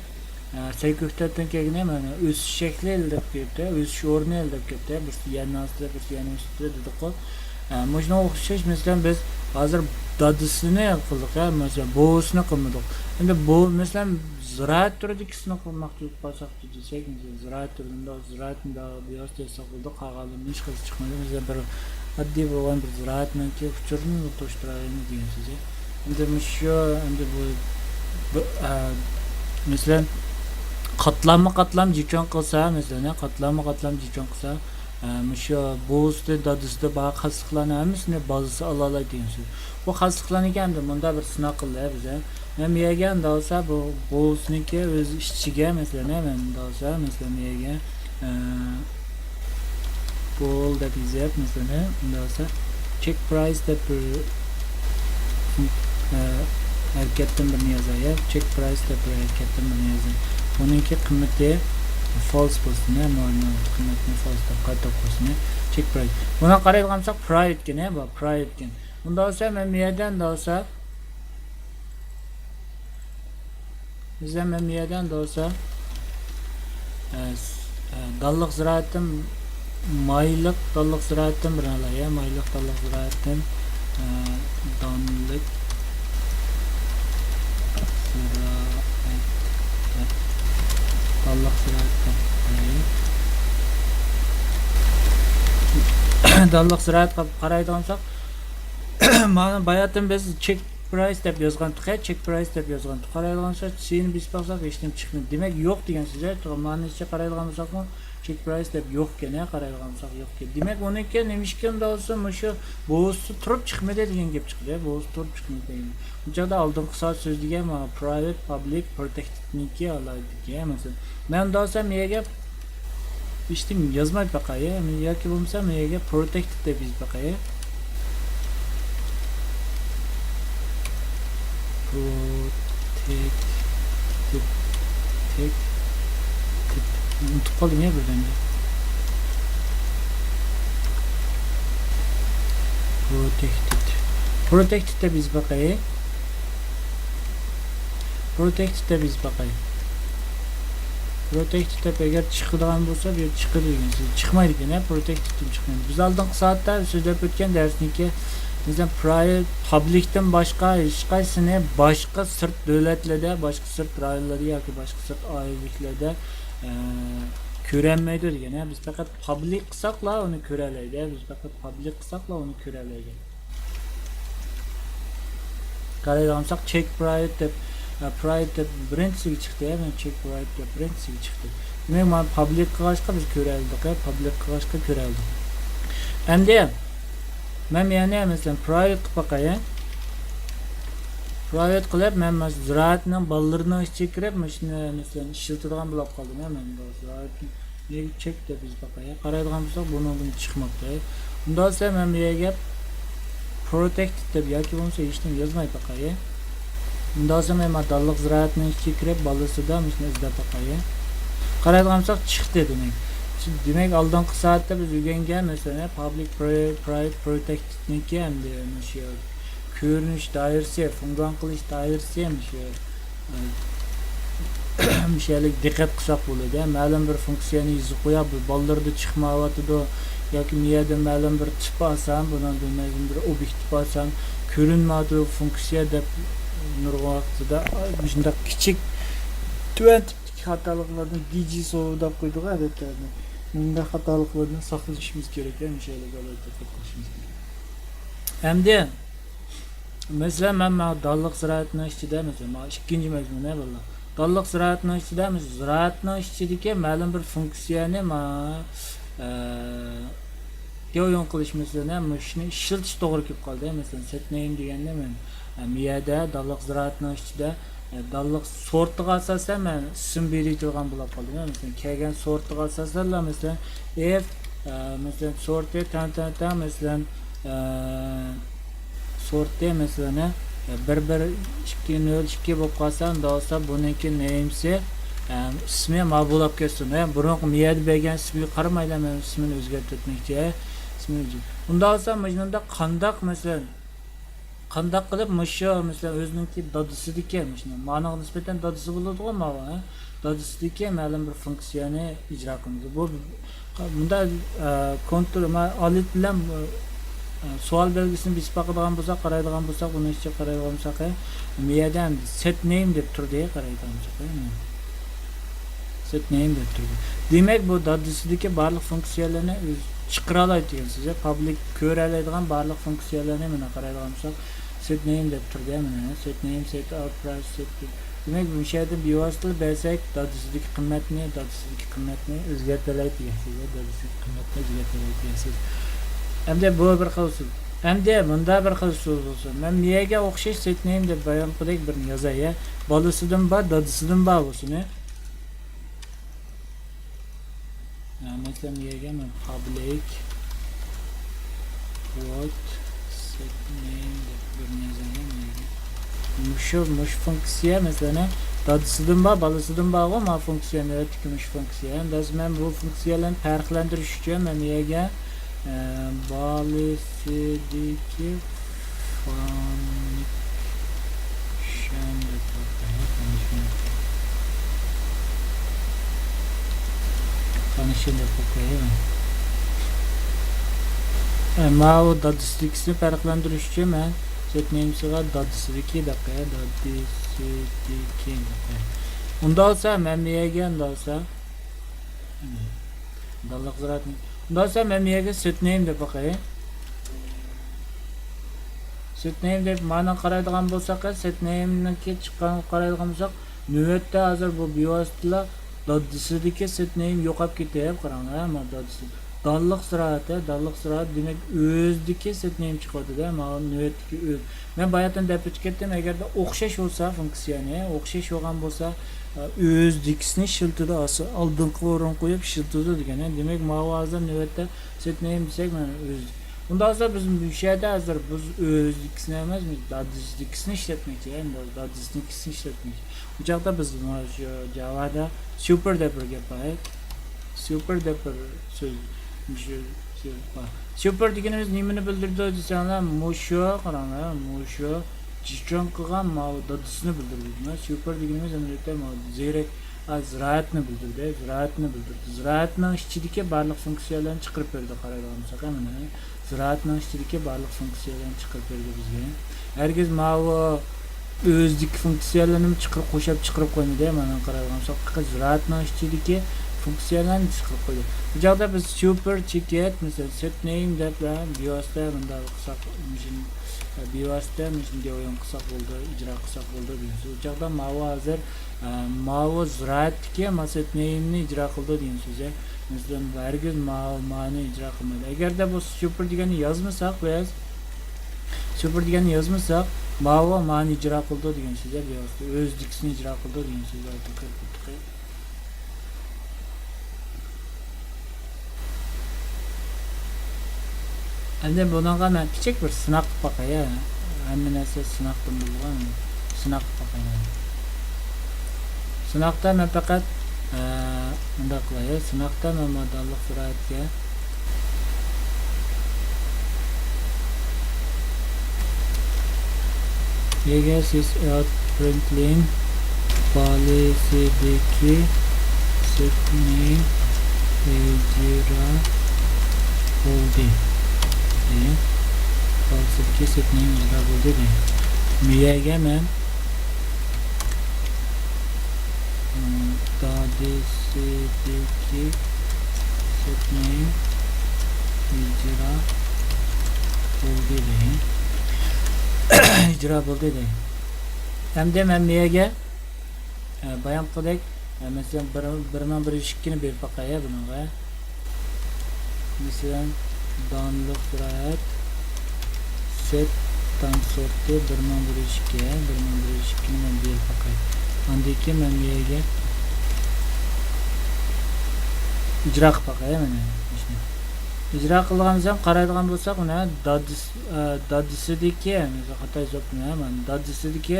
ئە، سېكۇرىتەتتىن كەلگىنى، مانا، ئۆسۈش شەكلى ئېلىپ كەپتۇ، ئۆسۈش ئورنى ئېلىپ كەپتۇ، بىرسى يەرنىڭ ئاستىدا، بىرسى يەرنىڭ ئۈستىدە دېدۇققۇ. ئە، مۇشۇنىڭغا ئوخشاش، مەسىلەن، بىز ھازىر دادىسىنى قىلدۇق، ھە، مەسىلەن، بوۋىسىنى قىلمىدۇق. ئەمدى بۇ، مەسىلەن، زىرائەت تۈرىدىكىسىنى قىلماقچى بولۇپ قالساق، دېسەك، زىرائەت تۈرىدە، زىرائەتنى بىۋاسىتە يازساق بولىدۇ، قالغانلىرىنى ھېچقايسى چىقمايدۇ. مەسىلەن، بىر ئاددىي بولغان بىر زىرائەتنىڭكى ئۇچۇرىنى توشتۇرالايمىز دېگەن سۆز. ئەمدى مۇشۇ، ئەمدى بۇ، بۇ، ئە، مەسىلەن، قاتلاممۇ قاتلام جىچوڭ قىلسا، مەسىلەن، قاتلاممۇ قاتلام جىچوڭ قىلسا، ئە، مۇشۇ بوۋىسىدىن، دادىسىدىن بار خاسلىقلارنى ھەممىسىنى بالىسى ئالالايدۇ دېگەن سۆز. بۇ خاسلىقلارنى ئەمدى مۇنداق بىر سىناق قىلدى بىز. مەن بۇ يەرگە ئەمدى ئالسا، بۇ بوۋىسىنىڭكى ئۆز ئىچىگە، مەسىلەن، مەن ئەمدى ئالسا، مەسىلەن، بۇ يەرگە، ئە، بول دەپ يېزىپ، مەسىلەن، ئەمدى ئالسا، چېك پرايس دەپ بىر، ئە، ھەرىكەتتىن بىرنى يازاي، يا، چېك پرايس دەپ بىر ھەرىكەتتىن بىرنى يازاي. بۇنىڭكى قىممىتى فالس بولسۇن، يا، مۇئەللىم قىممىتىنى فالس دەپ قايتۇرۇپ قويسۇن، يا، چېك پرايس. بۇنى قارايدىغان بولساق، پرايس ئىكەن، يا، بۇ پرايس ئىكەن. ئۇنداق بولسا، مەن بۇ يەردە ئەمدى ئالسا، بىزدە مەن بۇ يەردە ئەمدى ئالسا، ئە، س-، ئە، دانلىق زىرائەتتىن، مايلىق دانلىق زىرائەتتىن بىر ئالاي، يا، مايلىق دانلىق زىرائەتتىن، ئە، دانلىق زىرائەت، دانلىق زىرائەت دەپ ئالايلى. دانلىق زىرائەت قىلىپ قارايدىغان بولساق، مانا باياتىن بىز چېك پرايس دەپ يازغانتۇق، ھە، چېك پرايس دەپ يازغانتۇق. قارايدىغان بولساق، سىنى بېسىپ باقساق، ھېچنېمە چىقمىدى. دېمەك، يوق دېگەن سۆز، ھە. مانىچە قارايدىغان بولساقمۇ، چېك پرايس دەپ يوق ئىكەن، ھە، قارايدىغان بولساق يوق ئىكەن. دېمەك، ئۇنىڭكى نېمە ئىكەن دېسە، مۇشۇ بوۋىسى تۇرۇپ چىقمىدى دېگەن گەپ چىقتى، ھە، بوۋىسى تۇرۇپ چىقمىدى دېگەن. بۇ چاغدا ئالدىنقى سائەت سۆزلىگەن، مانا، پرايۋېت، پابلىك، پروتېكتېدنىڭكى ئالايدىكەن، ھە، مەسىلەن. مەن دېسەم، يەگە ھېچنېمە يازماي باقاي، ياكى بولمىسا مەن يەرگە پروتېكتېد دەپ يېزىپ باقاي. پروتېكتېد، تېد، تېد. ئۇنتۇپ قالدىم يا بىردەمدە. پروتېكتېد. پروتېكتېد دەپ يېزىپ باقاي. پروتېكتېد دەپ يېزىپ باقاي. پروتېكتېد دەپ ئەگەر چىقىدىغان بولسا، بۇ يەردە چىقىدۇ دېگەن سۆز. چىقمايدۇ ئىكەن، ھە، پروتېكتېدتىن چىقمايدۇ. بىز ئالدىنقى سائەتتە سۆزلەپ ئۆتكەن دەرسنىڭكى، مەسىلەن، پرايۋېت، پابلىكتىن باشقا ھېچقايسىنى باشقا سىرت دۆلەتلەردە، باشقا سىرت رايونلاردا ياكى باشقا سىرت ئائىلىلىكلەردە، ئە، كۆرەلمەيدۇ دېگەن، ھە. بىز پەقەت پابلىك قىلساقلا ئۇنى كۆرەلەيدۇ، ھە. بىز پەقەت پابلىك قىلساقلا ئۇنى كۆرەلەيدۇ. قارايدىغان بولساق، چېك پرايس دەپ، ئە، پرايس دەپ بىرىنچىسىگە چىقتى، ھە، مەن چېك پرايس دەپ بىرىنچىسىگە چىقتى. دېمەك، مانا پابلىك قىلغاچقا بىز كۆرەلىدۇق، ھە، پابلىك قىلغاچقا كۆرەلىدۇق. ئەمدى مەن يەنە، مەسىلەن، پرايۋېت قىلىپ باقاي، ھە. پرايۋېت قىلىپ، مەن، مەسىلەن، زىرائەتنىڭ بالىلىرىنىڭ ئىچىگە كىرىپ، مۇشۇنى، مەسىلەن، ئىشلىتىدىغان بولۇپ قالدىم، ھە، مەن بۇ زىرائەتنى. نېگىتىپ چېك دەپ يېزىپ باقاي. قارايدىغان بولساق، بۇنىڭدىن چىقماپتۇ. ئۇنداق بولسا، مەن بۇ يەرگە پروتېكتېد دەپ ياكى بولمىسا ھېچنېمە يازماي باقاي. ئۇنداق بولسا، مەن مانا دانلىق زىرائەتنىڭ ئىچىگە كىرىپ، بالىسىدا مۇشۇنى ئىزدەپ باقاي. قارايدىغان بولساق، چىقتى دېمەك. دېمەك، ئالدىنقى سائەتتە بىز ئۆگەنگەن، مەسىلەن، پابلىك پرايۋېت پروتېكتېدنىڭكى ئەمدى مۇشۇ كۆرۈنۈش دائىرىسى، فۇڭگاڭ قىلىش دائىرىسى، مۇشۇ، ئە، مۇشۇ يەرلىك دىققەت قىلساق بولىدۇ. مەلۇم بىر فۇنكسىيەنى يېزىپ قويۇپ، بۇ بالىلىرىدا چىقمايۋاتىدۇ ياكى مۇ يەردە مەلۇم بىر تىپ ئالسام، بۇنىڭدىن مەلۇم بىر ئوبيېكت تىپ ئالسام، كۆرۈنمەيۋاتىدۇ فۇنكسىيە دەپ نۇرغۇن ۋاقىتتا مۇشۇنداق كىچىك تۆۋەن تىپتىكى خاتالىقلاردىن، دىجىسو دەپ قويىدىغۇ ئادەتتە، مۇنداق خاتالىقلاردىن ساقلىنىشىمىز كېرەك، مۇشۇ يەرلىك دىققەت قىلىشىمىز كېرەك. ئەمدى مەسىلەن، مەن مانا دانلىق زىرائەتنىڭ ئىچىدە، مەسىلەن، مانا ئىككىنچى مەزمۇن، ھە، بالىلار. دانلىق زىرائەتنىڭ ئىچىدە، مەسىلەن، زىرائەتنىڭ ئىچىدىكى مەلۇم بىر فۇنكسىيەنى مانا، ئە، تياۋيۈەن قىلىش، مەسىلەن، ھە، مۇشۇنى ئىشلىتىش توغرا كېلىپ قالدى. مەسىلەن، سېت نېيم دېگەندە مەن، ئە، مۇ يەردە دانلىق زىرائەتنىڭ ئىچىدە، ئە، دانلىق سورتىغا ئاساسەن مەن ئىسىم بېرىۋېتىدىغان بولۇپ قالدىم. مەسىلەن، كەلگەن سورتىغا ئاساسەنلا، مەسىلەن، ئېف، ئە، مەسىلەن، سورتى تەڭ، تەڭ، تەڭ، مەسىلەن، ئە، سورتى، مەسىلەن، بىر بىر ئىككى نۆل ئىككى بولۇپ قالسا، ئۇنداق بولسا بۇنىڭكى نېيمسى، ئە، ئىسمى مانا بۇ بولۇپ كەتسۇن. ھە، بۇرۇنقى مۇ يەردە بەرگەن ئىسمىگە قارىمايلا، مەن ئىسمىنى ئۆزگەرتىۋەتمەكچى. ئۇنداق بولسا مۇشۇنىڭدا قانداق، مەسىلەن، قانداق قىلىپ مۇشۇ، مەسىلەن، ئۆزىنىڭكى دادىسىدىكى، مۇشۇ مانىڭغا نىسبەتەن دادىسى بولىدىغۇ ماۋۇ، ھە؟ دادىسىدىكى مەلۇم بىر فۇنكسىيەنى ئىجرا قىلىدۇ. بۇ مۇنداق، ئە، كونتۇر، ما-، ئالىپ بىلەن، ئە، سوئال بەلگىسىنى بېسىپ باقىدىغان بولساق، قارايدىغان بولساق، بۇنىڭ ئىچىگە قارايدىغان بولساق، مۇ يەردە سېت نېيم دەپ تۇردى، قارايدىغان بولساق. سېت نېيم دەپ تۇردى. دېمەك، بۇ دادىسىدىكى بارلىق فۇنكسىيەلەرنى ئۆزى چىقىرالايدۇ دېگەن سۆز. پابلىك كۆرەلەيدىغان بارلىق فۇنكسىيەلەرنى مانا قارايدىغان بولساق، سېت نېيم دەپ تۇردى، مانا سېت نېيم، سېت ئاۋت پرايس، سېت. دېمەك، بۇ يەردىن بىۋاسىتە بەرسەك، دادىسىدىكى قىممەتنى، دادىسىدىكى قىممەتنى ئۆزگەرتەلەيدۇ دېگەن سۆز، دادىسىدىكى قىممەتنى ئۆزگەرتەلەيدۇ دېگەن سۆز. ئەمدى بۇ بىر خىل ئۇسۇل. ئەمدى مۇندا بىر خىل ئۇسۇل بولسۇن. مەن مىيەگە ئوخشاش سېت نېيم دەپ بايام قىلدەك بىرنى يازاي، يا. بالىسىدىن بار، دادىسىدىن بار بولسۇن، ھە. ھە، مەسىلەن، مىيەگە مەن پابلىك ۋويد سېت نېيم دەپ بىرنى يازاي، ھە، مىيەگە. مۇشۇ، مۇشۇ فۇنكسىيە، مەسىلەن، دادىسىدىن بار، بالىسىدىن بارغۇ، ما فۇنكسىيە، نۆۋەتتىكى مۇشۇ فۇنكسىيە. ئەمدى ھازىر مەن بۇ فۇنكسىيەلەرنى پەرقلەندۈرۈش ئۈچۈن مەن مىيەگە، ئە، بالىسىدىكى فانكشن دەپ قوياي، فانكشن. فانكشن دەپ قوياي. ئە، ماۋۇ دادىسىدىكىسىنى پەرقلەندۈرۈش ئۈچۈن مەن سېت نېيمسىغا دادىسىدىكى دەپ قوياي، دادىسىدىكى دەپ قوياي. ئۇنداق بولسا مەن بۇ يەرگە، ئۇنداق بولسا، دانلىق زىرائەتنى. ئۇنداق بولسا مەن بۇ يەرگە سېت نېيم دەپ باقاي. سېت نېيم دەپ مانا قارايدىغان بولساق، سېت نېيمنىڭكى چىققانغا قارايدىغان بولساق، نۆۋەتتە ھازىر بۇ بىۋاسىتىلا دادىسىدىكى سېت نېيم يوقاپ كېتىپ، قاراڭلار، مانا دادىسى. دانلىق زىرائەت، ھە، دانلىق زىرائەت، دېمەك، ئۆزىدىكى سېت نېيم چىقىۋاتىدۇ، ھە، مانا نۆۋەتتىكى ئۆز. مەن باياتىن دەپ ئۆتۈپ كەتتىم، ئەگەردە ئوخشاش بولسا فۇنكسىيەنى، ئوخشاش بولغان بولسا، ئە، ئۆزىدىكىسىنى ئىشلىتىدۇ، ئالدىنقى ئورۇنغا قويۇپ ئىشلىتىدۇ دېگەن. دېمەك، ماۋۇ ھازىر نۆۋەتتە سېت نېيم دېسەك، مانا ئۆز. ئۇنداق بولسا بىز مۇشۇ يەردە ھازىر بىز ئۆزىدىكىسىنى ئەمەس، بىز دادىسىدىكىسىنى ئىشلەتمەكچى، يەنى دادىسىنىڭكىسىنى ئىشلەتمەكچى. بۇ چاغدا بىز مانا شۇ جاۋادا سۇپېر دەپ بىر گەپ بار. سۇپېر دەپ بىر سۆز، مۇشۇ سۆز بار. سۇپېر دېگىنىمىز نېمىنى بىلدۈرىدۇ دېسەڭلار، مۇشۇ، قاراڭلار، مۇشۇ جىچۇڭ قىلغان ماۋۇ دادىسىنى بىلدۈرىدۇ. سۇپېر دېگىنىمىز ئەمەلىيەتتە ماۋۇ زېرەك، ئا، زىرائەتنى بىلدۈردى، زىرائەتنى بىلدۈردى. زىرائەتنىڭ ئىچىدىكى بارلىق فۇنكسىيەلەرنى چىقىرىپ بېرىدۇ، قارايدىغان بولساق، مانا. زىرائەتنىڭ ئىچىدىكى بارلىق فۇنكسىيەلەرنى چىقىرىپ بېرىدۇ بىزگە. ھەرگىز ماۋۇ ئۆزىدىكى فۇنكسىيەلەرنى چىقىرىپ، قوشۇپ چىقىرىپ قويمىدى. مانا قارايدىغان بولساق، پەقەت زىرائەتنىڭ ئىچىدىكى فۇنكسىيەلەرنى چىقىرىپ قويدى. بۇ چاغدا بىز سۇپېر تىكېت، مەسىلەن، سېت نېيم دەپ، بىۋاسىتە مۇنداق قىلساق، مۇشۇ، بىۋاسىتە مۇشۇنى دېۋايون قىلساق بولدى، ئىجرا قىلساق بولدى دېگەن سۆز. بۇ چاغدا ماۋۇ ھازىر ئە، ماۋۇ زىرائەتتىكى ما سېت نېيمنى ئىجرا قىلىدۇ دېگەن سۆز. مەسىلەن، ھەرگىز ماۋۇ مانى ئىجرا قىلمايدۇ. ئەگەردە بۇ سۇپېر دېگەننى يازمىساق بىز، سۇپېر دېگەننى يازمىساق، ماۋۇ مانى ئىجرا قىلىدۇ دېگەن سۆز. بىۋاسىتە ئۆزىدىكىسىنى ئىجرا قىلىدۇ دېگەن سۆز. ئەمدى بۇنىڭغا مەن كىچىك بىر سىناق قىلىپ باقاي. ھەممە نەرسە سىناقتىن بولىدىغان، سىناق قىلىپ باقاي مەن. سىناقتا مەن پەقەت، ئە، مۇنداق قىلاي. سىناقتا مەن مانا دانلىق زىرائەتكە يەگە سىز ئېلت پرىنتلىن بالىسىدىكى سېتنى ئىجرا بولدى. دېگەن. بالىسىدىكى سېتنى ئىجرا بولدى دېگەن. مىيەگە مەن، ئىم، دادىسىدىكى سېتنى ئىجرا بولدى دېگەن. ئىجرا بولدى دېگەن. ئەمدى مەن مىيەگە، ئە، بايام قىلدەك، ئە، مەسىلەن، بىر، بىر مىڭ بىر يۈز ئىككىنى بېرىپ باقاي بۇنىڭغا. مەسىلەن، دانلىق زىرائەت، سېت تاڭ سورتى بىر مىڭ بىر يۈز ئىككى، بىر مىڭ بىر يۈز ئىككىنى مەن بېرىپ باقاي. ئاندىن كېيىن مەن مىيەگە ئىجرا قىلىپ باقاي مانا. ئىجرا قىلغان بولسام، قارايدىغان بولساق، مانا دادىس-، ئە، دادىسىدىكى، مەسىلەن، خاتا يېزىپتىمەن، مانا دادىسىدىكى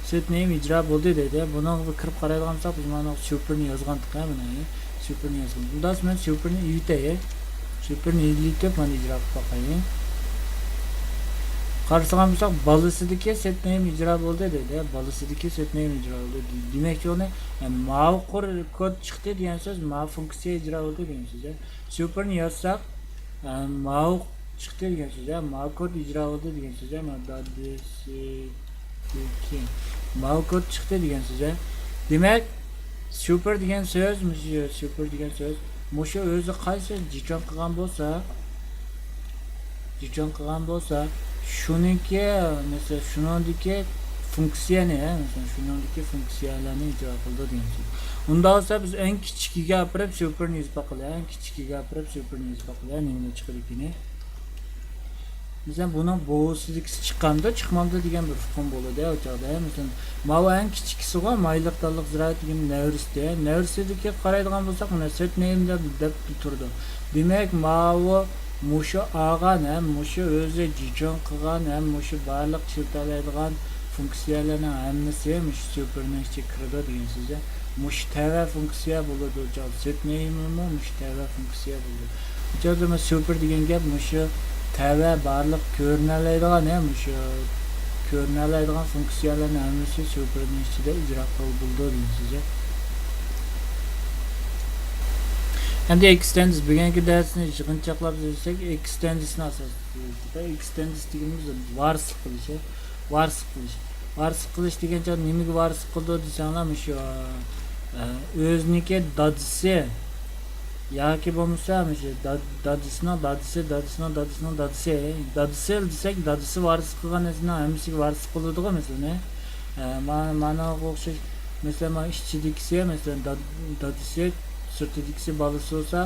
سېت نېيم ئىجرا بولدى دەيدۇ. بۇنىڭغا بىر كىرىپ قارايدىغان بولساق، بىز مانا سۇپېرنى يازغانتۇق، ھە، مانا سۇپېرنى يازغان. ئۇنداق بولسا مەن سۇپېرنى ئۆچۈرەي. سۇپېرنى ئىزدىتىپ مانا ئىجرا قىلىپ باقايلى. قارىسىغان بولساق، بالىسىدىكى سېت نېيم ئىجرا بولدى دەيدۇ. بالىسىدىكى سېت نېيم ئىجرا بولدى. دېمەكچى ئۇنى، ئە، ماۋۇ قۇر-، كود چىقتى دېگەن سۆز، ماۋۇ فۇنكسىيە ئىجرا بولدى دېگەن سۆز. سۇپېرنى يازساق، ئە، ماۋۇ چىقتى دېگەن سۆز، ئە، ماۋۇ كود ئىجرا بولدى دېگەن سۆز، ئە، مانا دادىسى. ماۋۇ كود چىقتى دېگەن سۆز، ھە. دېمەك، سۇپېر دېگەن سۆز، مۇشۇ سۇپېر دېگەن سۆز، مۇشۇ ئۆزى قايسى جىچوڭ قىلغان بولسا، جىچوڭ قىلغان بولسا، شۇنىڭكى، مەسىلەن، شۇنىڭدىكى فۇنكسىيەنى، ھە، مەسىلەن، شۇنىڭدىكى فۇنكسىيەلەرنى ئىجرا قىلىدۇ دېگەن سۆز. ئۇنداق بولسا، بىز ئەڭ كىچىكىگە ئاپىرىپ سۇپېرنى يېزىپ باقىلى، ئەڭ كىچىكىگە ئاپىرىپ سۇپېرنى يېزىپ باقىلى، نېمىنى چىقىدىكىنى. مەسىلەن، بۇنىڭ بوۋىسىدىكىسى چىقامدۇ، چىقمامدۇ دېگەن بىر ئۇقۇم بولىدۇ ئۇ چاغدا. مەسىلەن، ماۋۇ ئەڭ كىچىكىسىغۇ، مايلىق دانلىق زىرائەت دېگەن نەۋرىسىدە. نەۋرىسىدىكىگە قارايدىغان بولساق، مانا سېت نېيم دەپ، دەپ تۇرىدۇ. دېمەك، ماۋۇ مۇشۇ ئالغان ھەم مۇشۇ ئۆزى جىچوڭ قىلغان ھەم مۇشۇ بارلىق ئىشلىتەلەيدىغان فۇنكسىيەلەرنىڭ ھەممىسى مۇشۇ سۇپېرنىڭ ئىچىگە كىرىدۇ دېگەن سۆز. مۇشۇ تەۋە فۇنكسىيە بولىدۇ، سېت نېيممۇ مۇشۇ تەۋە فۇنكسىيە بولىدۇ. ئىجازە، مانا سۇپېر دېگەن گەپ مۇشۇ تەۋە بارلىق كۆرۈنەلەيدىغان، ھە، مۇشۇ كۆرۈنەلەيدىغان فۇنكسىيەلەرنىڭ ھەممىسى سۇپېرنىڭ ئىچىدە ئىجرا قىلغىلى بولىدۇ دېگەن سۆز. ئەمدى ئېكستېندېس، بۈگۈنكى دەرسنى يىغىنچاقلاپ سۆزلىسەك، ئېكستېندېسنى ئاساس قىلىمىز. ئېكستېندېس دېگىنىمىز ۋارىسلىق قىلىش، ھە. ۋارىسلىق قىلىش. ۋارىسلىق قىلىش دېگەن چاغ نېمىگە ۋارىسلىق قىلىدۇ دېسەڭلار، مۇشۇ، ئە، ئۆزىنىڭكى دادىسى ياكى بولمىسا مۇشۇ دا-، دادىسىنىڭ دادىسى، دادىسىنىڭ دادىسىنىڭ دادىسى. دادىسى دېسەك، دادىسى ۋارىسلىق قىلغان نەرسىنىڭ ھەممىسىگە ۋارىسلىق قىلىدىغۇ، مەسىلەن. ئە، ما-، مانىڭغا ئوخشاش، مەسىلەن، ما ئىچىدىكىسى، مەسىلەن، داد-، دادىسى، سىرتىدىكىسى بالىسى بولسا،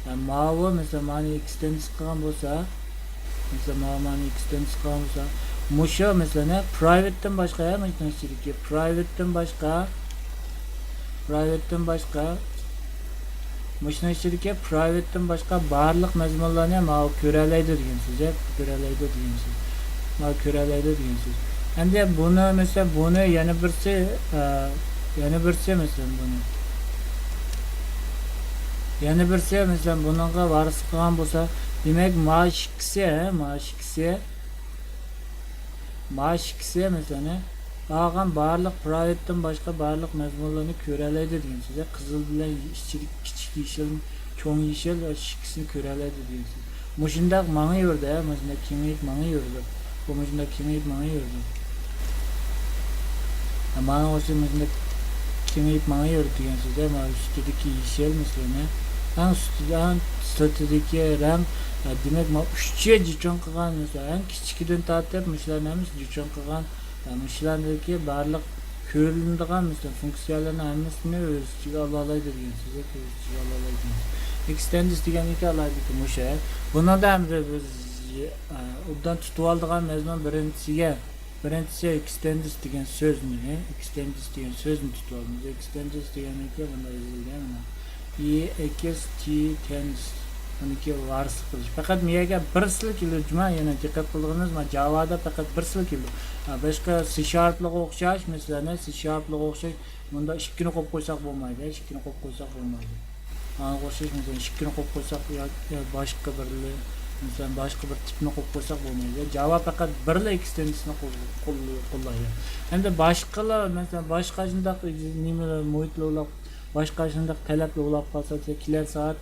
ئە، ماۋۇ، مەسىلەن، مانى ئېكستېندېس قىلغان بولسا، مەسىلەن، ماۋۇ مانى ئېكستېندېس قىلغان بولسا، مۇشۇ، مەسىلەن، پرايۋېتتىن باشقا، ھە، مۇشۇنىڭ ئىچىدىكى پرايۋېتتىن باشقا، پرايۋېتتىن باشقا، مۇشۇنىڭ ئىچىدىكى پرايۋېتتىن باشقا بارلىق مەزمۇنلارنى ماۋۇ كۆرەلەيدۇ دېگەن سۆز، ھە، كۆرەلەيدۇ دېگەن سۆز. ماۋۇ كۆرەلەيدۇ دېگەن سۆز. ئەمدى بۇنى، مەسىلەن، بۇنى يەنە بىرسى، ئە، يەنە بىرسى، مەسىلەن، بۇنى. يەنە بىرسى، مەسىلەن، بۇنىڭغا ۋارىسلىق قىلغان بولسا، دېمەك، ماۋۇ ئىككىسى، ھە، ماۋۇ ئىككىسى، ماۋۇ ئىككىسى، مەسىلەن، ئالغان بارلىق پرايۋېتتىن باشقا بارلىق مەزمۇنلارنى كۆرەلەيدۇ دېگەن سۆز. قىزىل بىلەن ئىچىدىكى كىچىك يېشىل، چوڭ يېشىل ئىككىسىنى كۆرەلەيدۇ دېگەن سۆز. مۇشۇنداق ماڭىۋېرىدۇ، ھە، مۇشۇنداق كېڭىيىپ ماڭىۋېرىدۇ. بۇ مۇشۇنداق كېڭىيىپ ماڭىۋېرىدۇ. مانا ئوشۇ مۇشۇنداق كېڭىيىپ ماڭىۋېرىدۇ دېگەن سۆز، ھە، مانا ئۈستىدىكى يېشىل، مەسىلەن، ھە. ئەڭ ئۈستىدە، ئەڭ سىرتىدىكى رەڭ، ھە، دېمەك، مانا ئۈچى جىچوڭ قىلغان، مەسىلەن، ئەڭ كىچىكىدىن تارتىپ مۇشۇلارنىڭ ھەممىسى جىچوڭ قىلغان. مۇشۇلاردىكى بارلىق كۆرۈنىدىغان، مەسىلەن، فۇنكسىيەلەرنىڭ ھەممىسىنى ئۆز ئىچىگە ئالالايدۇ دېگەن سۆز، ئۆز ئىچىگە ئالالايدۇ دېگەن سۆز. ئېكستېندېس دېگەننىڭكى ئالاھىدىلىكى مۇشۇ. بۇنىڭدا ئەمدى بىز، ئە، ئوبدان تۇتۇۋالىدىغان مەزمۇن بىرىنچىسىگە، بىرىنچىسى ئېكستېندېس دېگەن سۆزنى، ئېكستېندېس دېگەن سۆزنى تۇتۇۋالىمىز. ئېكستېندېس دېگەننىڭكى مۇنداق يېزىلگەن، مانا. ئى ئېكىس تى تېندېس. ئۇنىڭكى ۋارىسلىق قىلىش. پەقەت مۇ يەرگە بىرسىلا كېلىدۇ، جۇما، يەنە دىققەت قىلدىڭىزمۇ؟ جاۋادا پەقەت بىرسىلا كېلىدۇ. ھە، باشقا سى شارپلىغا ئوخشاش، مەسىلەن، سى شارپلىغا ئوخشاش، مۇندا ئىككىنى قويۇپ قويساق بولمايدۇ، ئىككىنى قويۇپ قويساق بولمايدۇ. ماڭا ئوخشاش، مەسىلەن، ئىككىنى قويۇپ قويساق يا، يا باشقا بىرلە، مەسىلەن، باشقا بىر تىپنى قويۇپ قويساق بولمايدۇ. جاۋا پەقەت بىرلا ئېكستېنسىيەنى قول-، قول-، قوللايدۇ. ئەمدى باشقىلار، مەسىلەن، باشقا شۇنداق نېمىلەر، مۇھىتلار بولۇپ، باشقا شۇنداق تەلەپلەر بولۇپ قالسا، كېلەر سائەت،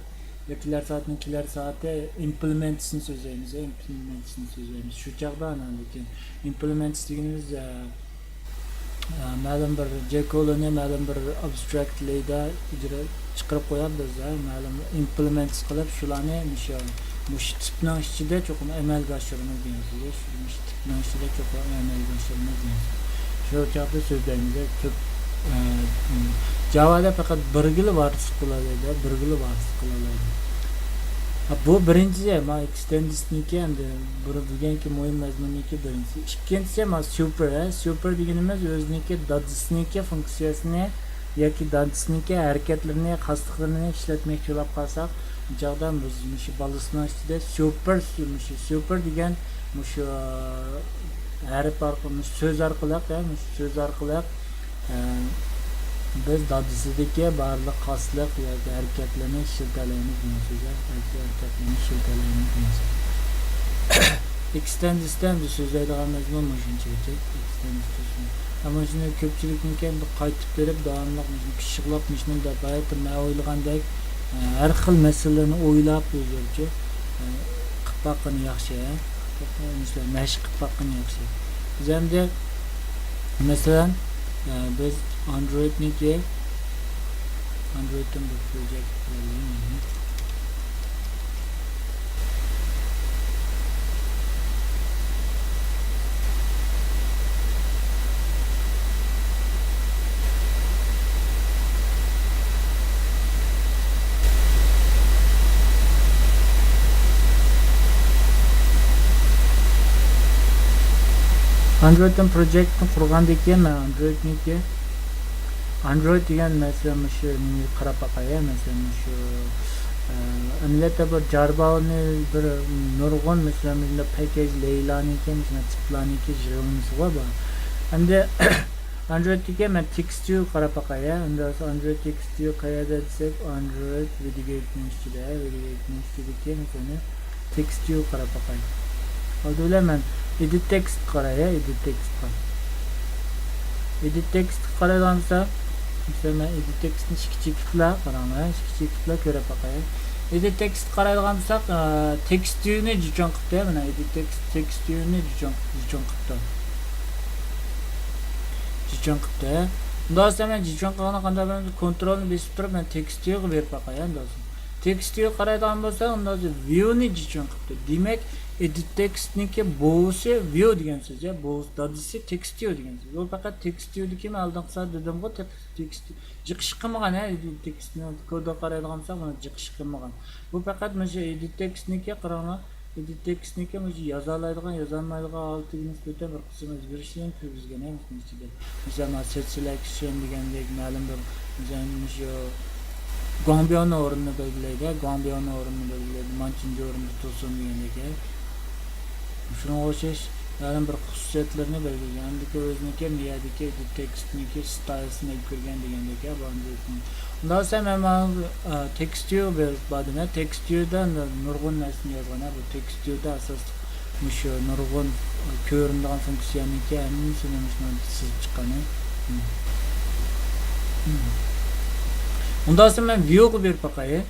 يا كېلەر سائەتنىڭ كېلەر سائىتى ئىمپلېمېنتىسنى سۆزلەيمىز، ئىمپلېمېنتىسنى سۆزلەيمىز. شۇ چاغدا ئاندىن كېيىن ئىمپلېمېنتىس دېگىنىمىز، ئە، ئە، مەلۇم بىر جېكولىنى مەلۇم بىر ئابستراكت لەيدە ئىجرا چىقىرىپ قويامىز، ھە، مەلۇم ئىمپلېمېنتس قىلىپ، شۇلارنى مۇشۇ، مۇشۇ تىپنىڭ ئىچىدە چوقۇم ئەمەلگە ئاشۇرىمىز دېگەن سۆز. مۇشۇ تىپنىڭ ئىچىدە چوقۇم ئەمەلگە ئاشۇرىمىز دېگەن سۆز. شۇ چاغدا سۆزلەيمىز، تۈپ، ئە، جاۋادا پەقەت بىرگىلا ۋارىسلىق قىلالايدۇ، بىرگىلا ۋارىسلىق قىلالايدۇ. ھە، بۇ بىرىنچىسى، ما ئېكستېندېسنىڭكى ئەمدى بۇ بۈگۈنكى مۇھىم مەزمۇننىڭكى بىرىنچىسى. ئىككىنچىسى، ما سۇپېر، ھە، سۇپېر دېگىنىمىز ئۆزىنىڭكى دادىسىنىڭكى فۇنكسىيەسىنى ياكى دادىسىنىڭكى ھەرىكەتلىرىنى، خاسلىقلىرىنى ئىشلەتمەكچى بولۇپ قالساق، بۇ چاغدا بىز مۇشۇ بالىسىنىڭ ئىچىدە سۇپېر، مۇشۇ سۇپېر دېگەن مۇشۇ ھەرپ ئارقىلىق، مۇشۇ سۆز ئارقىلىق، يا، مۇشۇ سۆز ئارقىلىق، ئە، بىز دادىسىدىكى بارلىق خاسلىق ياكى ھەرىكەتلەرنى ئىشلىتەلەيمىز دېگەن سۆز. ھەرىكەتلەرنى ئىشلىتەلەيمىز دېگەن سۆز. ئېكستېند دېسە ئەمدى سۆزلەيدىغان مەزمۇن مۇشۇنچىلىك. ئېكستېند دېسە، ئەمما شۇنى كۆپچىلىكنىڭكى ئەمدى قايتىپ بېرىپ داۋاملىق مۇشۇنى پىششىقلاپ مۇشۇنى دەپ ھاياتتا مەن ئويلىغاندەك، ئە، ھەر خىل مەسىلىلەرنى ئويلاپ ئۆزلىرىچە، ئە، قىلىپ باققىنى ياخشى، ھە؟ مەشىق قىلىپ باققىنى ياخشى. بىز ئەمدى، مەسىلەن، ئە، بىز ئاندرويدنىڭكى، ئاندرويدتىن بىر پروجېكت قۇرايلى. ئاندرويدتىن پروجېكتنى قۇرغاندىن كېيىن، مەن ئاندرويدنىڭكى، ئاندرويد دېگەن، مەسىلەن، مۇشۇ نېمىگە قاراپ باقاي، مەسىلەن، مۇشۇ، ئە، ئەمەلىيەتتە بىر جارباۋنى، بىر نۇرغۇن، مەسىلەن، مۇشۇنداق پەكەج لەيلانىڭكى، مۇشۇنداق تىپلارنىڭكى يىغىندىسىغۇ بۇ. ئەمدى ئاندرويدتىكى مەن تېكىست ۋيۇ قاراپ باقاي، ھە. ئەمدى ئاندرويد تېكىست ۋيۇ قەيەردە دېسەك، ئاندرويد ۋىدىيوگەيتنىڭ ئىچىدە، ۋىدىيوگەيتنىڭ ئىچىدىكى مەسىلەن تېكىست ۋيۇ قاراپ باقاي. ئالدى بىلەن مەن ئېدىت تېكىستقا قاراي، ھە، ئېدىت تېكىستقا. ئېدىت تېكىستقا قارايدىغان بولسا، مەسىلەن، مەن ئېدىت تېكىستنى ئىككى چېكىتلا، قاراڭلار، ئىككى چېكىتلا كۆرۈپ باقاي. ئېدىت تېكىستقا قارايدىغان بولساق، ئە، تېكىست ۋيۇنى جىچوڭ قىپتۇ، مانا ئېدىت تېكىست، تېكىست ۋيۇنى جىچوڭ، جىچوڭ قىپتۇ. جىچوڭ قىپتۇ. ئۇنداق بولسا مەن جىچوڭ قىلغاندا قانداق بولىدۇ؟ كونترولنى بېسىپ تۇرۇپ، مەن تېكىست ۋيۇغا بېرىپ باقاي، ئەمدى بولسا. تېكىست ۋيۇ قارايدىغان بولسا، ئۇنداق ۋيۇنى جىچوڭ قىپتۇ. دېمەك، ئېدىت تېكىستنىڭكى بوۋىسى ۋيۇ دېگەن سۆز، يا، بوۋىسى، دادىسى تېكىست ۋيۇ دېگەن سۆز. بۇ پەقەت تېكىست ۋيۇدىكى مەن ئالدىنقى سائەت دېدىمغۇ، تېك-، تېكىست جىقىش قىلمىغان، ھە، ئېدىت تېكىستنى كودىغا قارايدىغان بولساق، مانا جىقىش قىلمىغان. بۇ پەقەت مۇشۇ ئېدىت تېكىستنىڭكى، قاراڭلار، ئېدىت تېكىستنىڭكى مۇشۇ يازالايدىغان، يازالمايدىغان ھالىتىگە نىسبەتەن بىر قىسىم ئۆزگىرىشلەرنى كىرگۈزگەن، ھە، مۇشۇنىڭ ئىچىدە. مەسىلەن، مانا سېلېكشن دېگەندەك، مەلۇم بىر، مەسىلەن، مۇشۇ گۇاڭبيونىڭ ئورنىنى بەلگىلەيدۇ، گۇاڭبيونىڭ ئورنىنى بەلگىلەيدۇ، مانچىنجى ئورۇندا تۇرسۇن دېگەندەك، ھە. شۇنىڭغا ئوخشاش مەلۇم بىر خۇسۇسىيەتلىرىنى بەلگىلىگەن. ئاندىكى ئۆزىنىڭكى نىيەدىكى تېكىستنىڭكى ستايلىسىنى ئېلىپ كىرگەن دېگەندەك، ھە، بۇ ئاندىن كېيىن. ئۇنداق بولسا مەن مانا، ئە، تېكىست ۋيۇغا بېرىپ باردىم، ھە. تېكىست ۋيۇدا نۇرغۇن نەرسىنى يازغان، ھە. بۇ تېكىست ۋيۇدا ئاساسلىق مۇشۇ نۇرغۇن، ئە، كۆرۈنىدىغان فۇنكسىيەنىڭكى ھەممىسىنى مۇشۇنى سىزىپ چىققان، ھە. ئۇنداق بولسا مەن ۋيۇغا بېرىپ باقاي.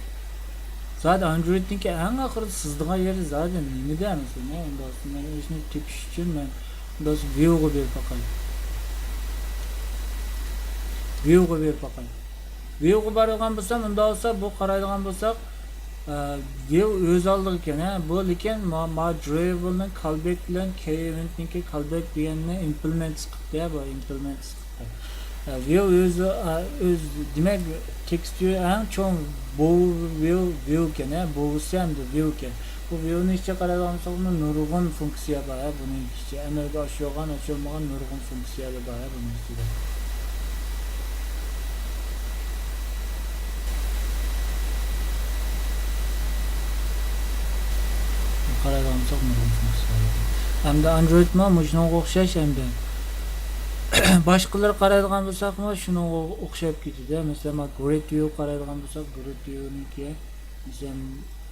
زادى ئاندرويدنىڭكى ئەڭ ئاخىرىدا سىزىدىغان يېرى زادى نېمىدە مەسىلەن؟ ئۇنداق بولسا مەن ئۆزىنى تېپىش ئۈچۈن مەن ئۇنداق بولسا ۋيۇغا بېرىپ باقاي. ۋيۇغا بېرىپ باقاي. ۋيۇغا بارىدىغان بولسام، ئۇنداق بولسا بۇ قارايدىغان بولساق، ئە، ۋيۇ ئۆز ئالدىغا ئىكەن، ھە. بۇ لېكىن ما، ما درايۋلنىڭ كالبەكلەرنى، كەي ئېۋېنتنىڭكى كالبەك دېگەننى ئىمپلېمېنت قىپتۇ، ھە، بۇ ئىمپلېمېنت. ۋيۇ ئۆزى، ئۆز، دېمەك، تېكىست ۋيۇ ئەڭ چوڭ بوۋا ۋيۇ، ۋيۇ ئىكەن، ھە، بوۋىسى ھەمدە ۋيۇ ئىكەن. بۇ ۋيۇنىڭ ئىچىگە قارايدىغان بولساقمۇ نۇرغۇن فۇنكسىيە بار، ھە، بۇنىڭ ئىچىدە ئەمەلگە ئاشۇرغان، ئاشۇرمىغان نۇرغۇن فۇنكسىيەلەر بار، ھە، بۇنىڭ ئىچىدە. قارايدىغان بولساق نۇرغۇن فۇنكسىيەلەر بار. ئەمدى ئاندرويدمۇ مۇشۇنىڭغا ئوخشاش ئەمدى. باشقىلىرى قارايدىغان بولساقمۇ شۇنىڭغا ئوخشاپ كېتىدۇ. مەسىلەن، مانا گرىد ۋيۇ قارايدىغان بولساق، گرىد ۋيۇنىڭكى، مەسىلەن،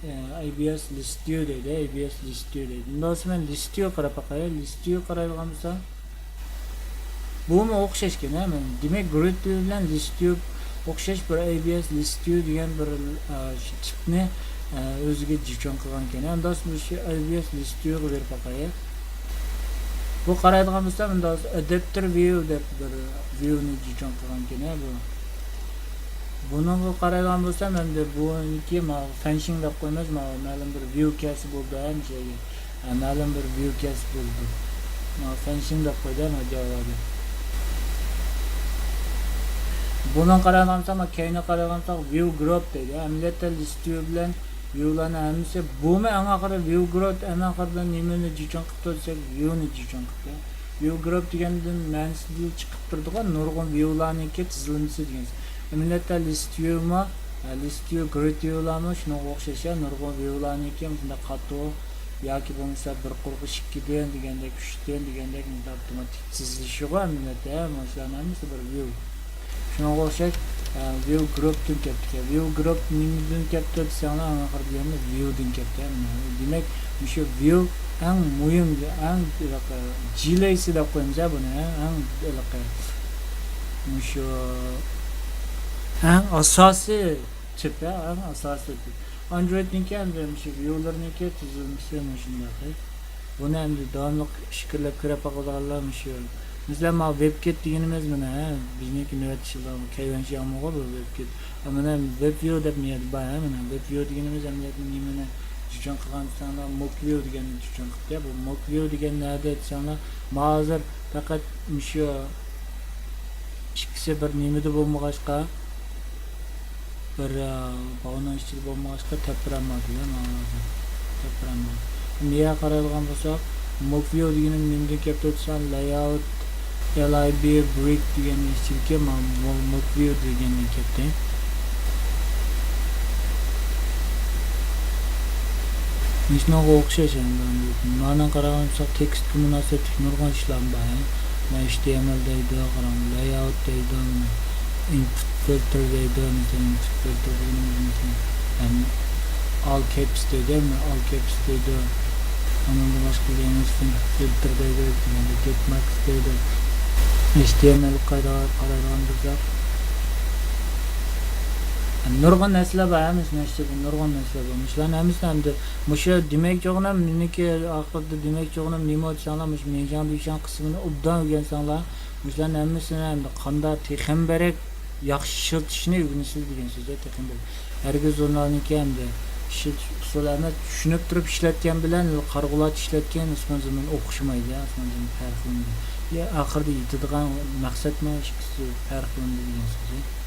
ئە، ئەي بى ئەس لىست ۋيۇ دەيدۇ، ئەي بى ئەس لىست ۋيۇ دەيدۇ. ئۇنداق بولسا مەن لىست ۋيۇ قاراپ باقاي. لىست ۋيۇ قارايدىغان بولسام، بۇمۇ ئوخشاشكەن، ھە، مانا. دېمەك، گرىد ۋيۇ بىلەن لىست ۋيۇ ئوخشاش بىر ئەي بى ئەس لىست ۋيۇ دېگەن بىر، ئە، شۇ تىپنى، ئە، ئۆزىگە جىچوڭ قىلغانكەن. ئەمدى مۇشۇ ئەي بى ئەس لىست ۋيۇغا بېرىپ باقايلى. بۇ قارايدىغان بولسا، مۇنداق ئاداپتېر ۋيۇ دەپ بىر ۋيۇنى جىچوڭ قىلغانكەن، ھە، بۇ. بۇنىڭغا قارايدىغان بولسام، ئەمدى بۇنىڭكى ماۋۇ فەنشىڭ دەپ قويىمىز، ماۋۇ مەلۇم بىر ۋيۇ كەلسە بولىدۇ، ھە، مۇشۇ يەرگە. ھە، مەلۇم بىر ۋيۇ كەلسە بولىدۇ. ماۋۇ فەنشىڭ دەپ قويدى، ماۋۇ جاۋادا. بۇنىڭغا قارايدىغان بولساق، مانا كەينىگە قارايدىغان بولساق، ۋيۇ گرۇپ دەيدۇ. ئەمەلىيەتتە لىست ۋيۇ بىلەن ۋيۇلارنىڭ ھەممىسى، بۇمۇ ئەڭ ئاخىرى ۋيۇ گرۇپ، ئەڭ ئاخىرىدا نېمىنى جىچوڭ قىپتۇ دېسەك، ۋيۇنى جىچوڭ قىپتۇ. ۋيۇ گرۇپ دېگەندىن مەنىسىدىن چىقىپ تۇرىدىغان نۇرغۇن ۋيۇلارنىڭكى تىزىلمىسى دېگەن. ئەمەلىيەتتە لىست ۋيۇمۇ، ھە، لىست ۋيۇ، گرىد ۋيۇلارمۇ شۇنىڭغا ئوخشاش، ھە، نۇرغۇن ۋيۇلارنىڭكى مۇشۇنداق قاتتىق ياكى بولمىسا بىر قۇرغۇش ئىككىدىن دېگەندەك، ئۈچتىن دېگەندەك مۇنداق ئاپتوماتىك تىزىلىشىغۇ ئەمەلىيەتتە، ھە، مانا شۇلارنىڭ ھەممىسى بىر ۋيۇ. شۇنىڭغا ئوخشاش، ئە، view group تىن كەپتىكەن. View group نېمىدىن كەپتۇ دېسەڭلار، ئەڭ ئاخىرىدا دېگەندە view دىن كەپتۇ. دېمەك، مۇشۇ view ئەڭ مۇھىم، ئەڭ ھېلىقى جىلەيسى دەپ قويىمىز بۇنى، ئەڭ ھېلىقى مۇشۇ ئەڭ ئاساسىي تىپ، ئەڭ ئاساسىي تىپ. ئاندرويدنىڭكى ئەمدى مۇشۇ view لىرىنىڭكى تۈزۈلمىسى مۇشۇنداق. بۇنى ئەمدى داۋاملىق ئىچكىرىلەپ كۆرۈپ باقىدىغانلار مۇشۇ. مەسىلەن، ماۋۇ ۋېبكىت دېگىنىمىز مانا، ھە، بىزنىڭكى نۆۋەتتە ئىشلەتكەن كەيۋەنشياڭمۇغۇ بۇ ۋېبكىت. ھە، مانا ۋېب ۋىيۇ دەپ نېمە بار، ھە، مانا ۋېب ۋىيۇ دېگىنىمىز ئەمەلىيەتتە نېمىنى جۇچۇن قىلغان دېسەڭلار، موك ۋىيۇ دېگەننى جۇچۇن قىلىپتۇ. بۇ موك ۋىيۇ دېگەن نەدە دېسەڭلار، ما ھازىر پەقەت مۇشۇ ئىككىسى بىر نېمىدە بولمىغاچقا، بىر، ئە، باغنىڭ ئىچىدە بولمىغاچقا، تەپپىرەم بار دېگەن، ھازىر تەپپىرەم بار. نېگە قارايدىغان بولساق، موك ۋىيۇ دېگىنىم نېمىدىن كەپتۇ دېسەڭ، layout lib brick دېگەننىڭ ئىچىدىكى ما-، مو-، موك ۋىيۇ دېگەندىن كەپتۇ. مۇشۇنىڭغا ئوخشاش ئەمدى. مانا قارىغان بولساق، تېكىستكە مۇناسىۋەتلىك نۇرغۇن ئىشلار بار. مانا ھېچ تى ئېم ئېل دەيدۇ، قاراڭ، layout دەيدۇ، input filter دەيدۇ، مەسىلەن، input filter دېگىنىمىز، مەسىلەن، all caps دەيدۇ، مانا all caps دەيدۇ. ئۇنىڭدىن باشقا دېگەن filter دەيدۇ، دېگەندە get marks دەيدۇ. ھېچ تى ئېم ئېل قارايدىغان بولساق، نۇرغۇن نەرسىلەر بار، ھەممىسى نەشتىدە نۇرغۇن نەرسىلەر بار. مۇشۇلارنىڭ ھەممىسىنى ئەمدى مۇشۇ دېمەكچى بولغىنىم، مېنىڭكى ئاخىرىدا دېمەكچى بولغىنىم نېمە دېسەڭلار، مۇشۇ مېڭشياڭ دۈيشياڭ قىسمىنى ئوبدان ئۆگەنسەڭلار، مۇشۇلارنىڭ ھەممىسىنى ئەمدى قانداق تېخىمۇ بەك ياخشى ئىشلىتىشنى ئۆگىنىسىز دېگەن سۆز، تېخىمۇ بەك. ھەرگىز ژۇرنالنىڭكى ئەمدى ئىشلىتىش ئۇسۇلى ئەمەس، چۈشىنىپ تۇرۇپ ئىشلەتكەن بىلەن قارىغۇلارچە ئىشلەتكەن ئاسمان زېمىن ئوخشىمايدۇ، ئاسمان زېمىن پەرقلىنىدۇ. يا ئاخىرىدا يېتىدىغان مەقسەتمۇ ئىككىسى پەرقلىنىدۇ دېگەن سۆز.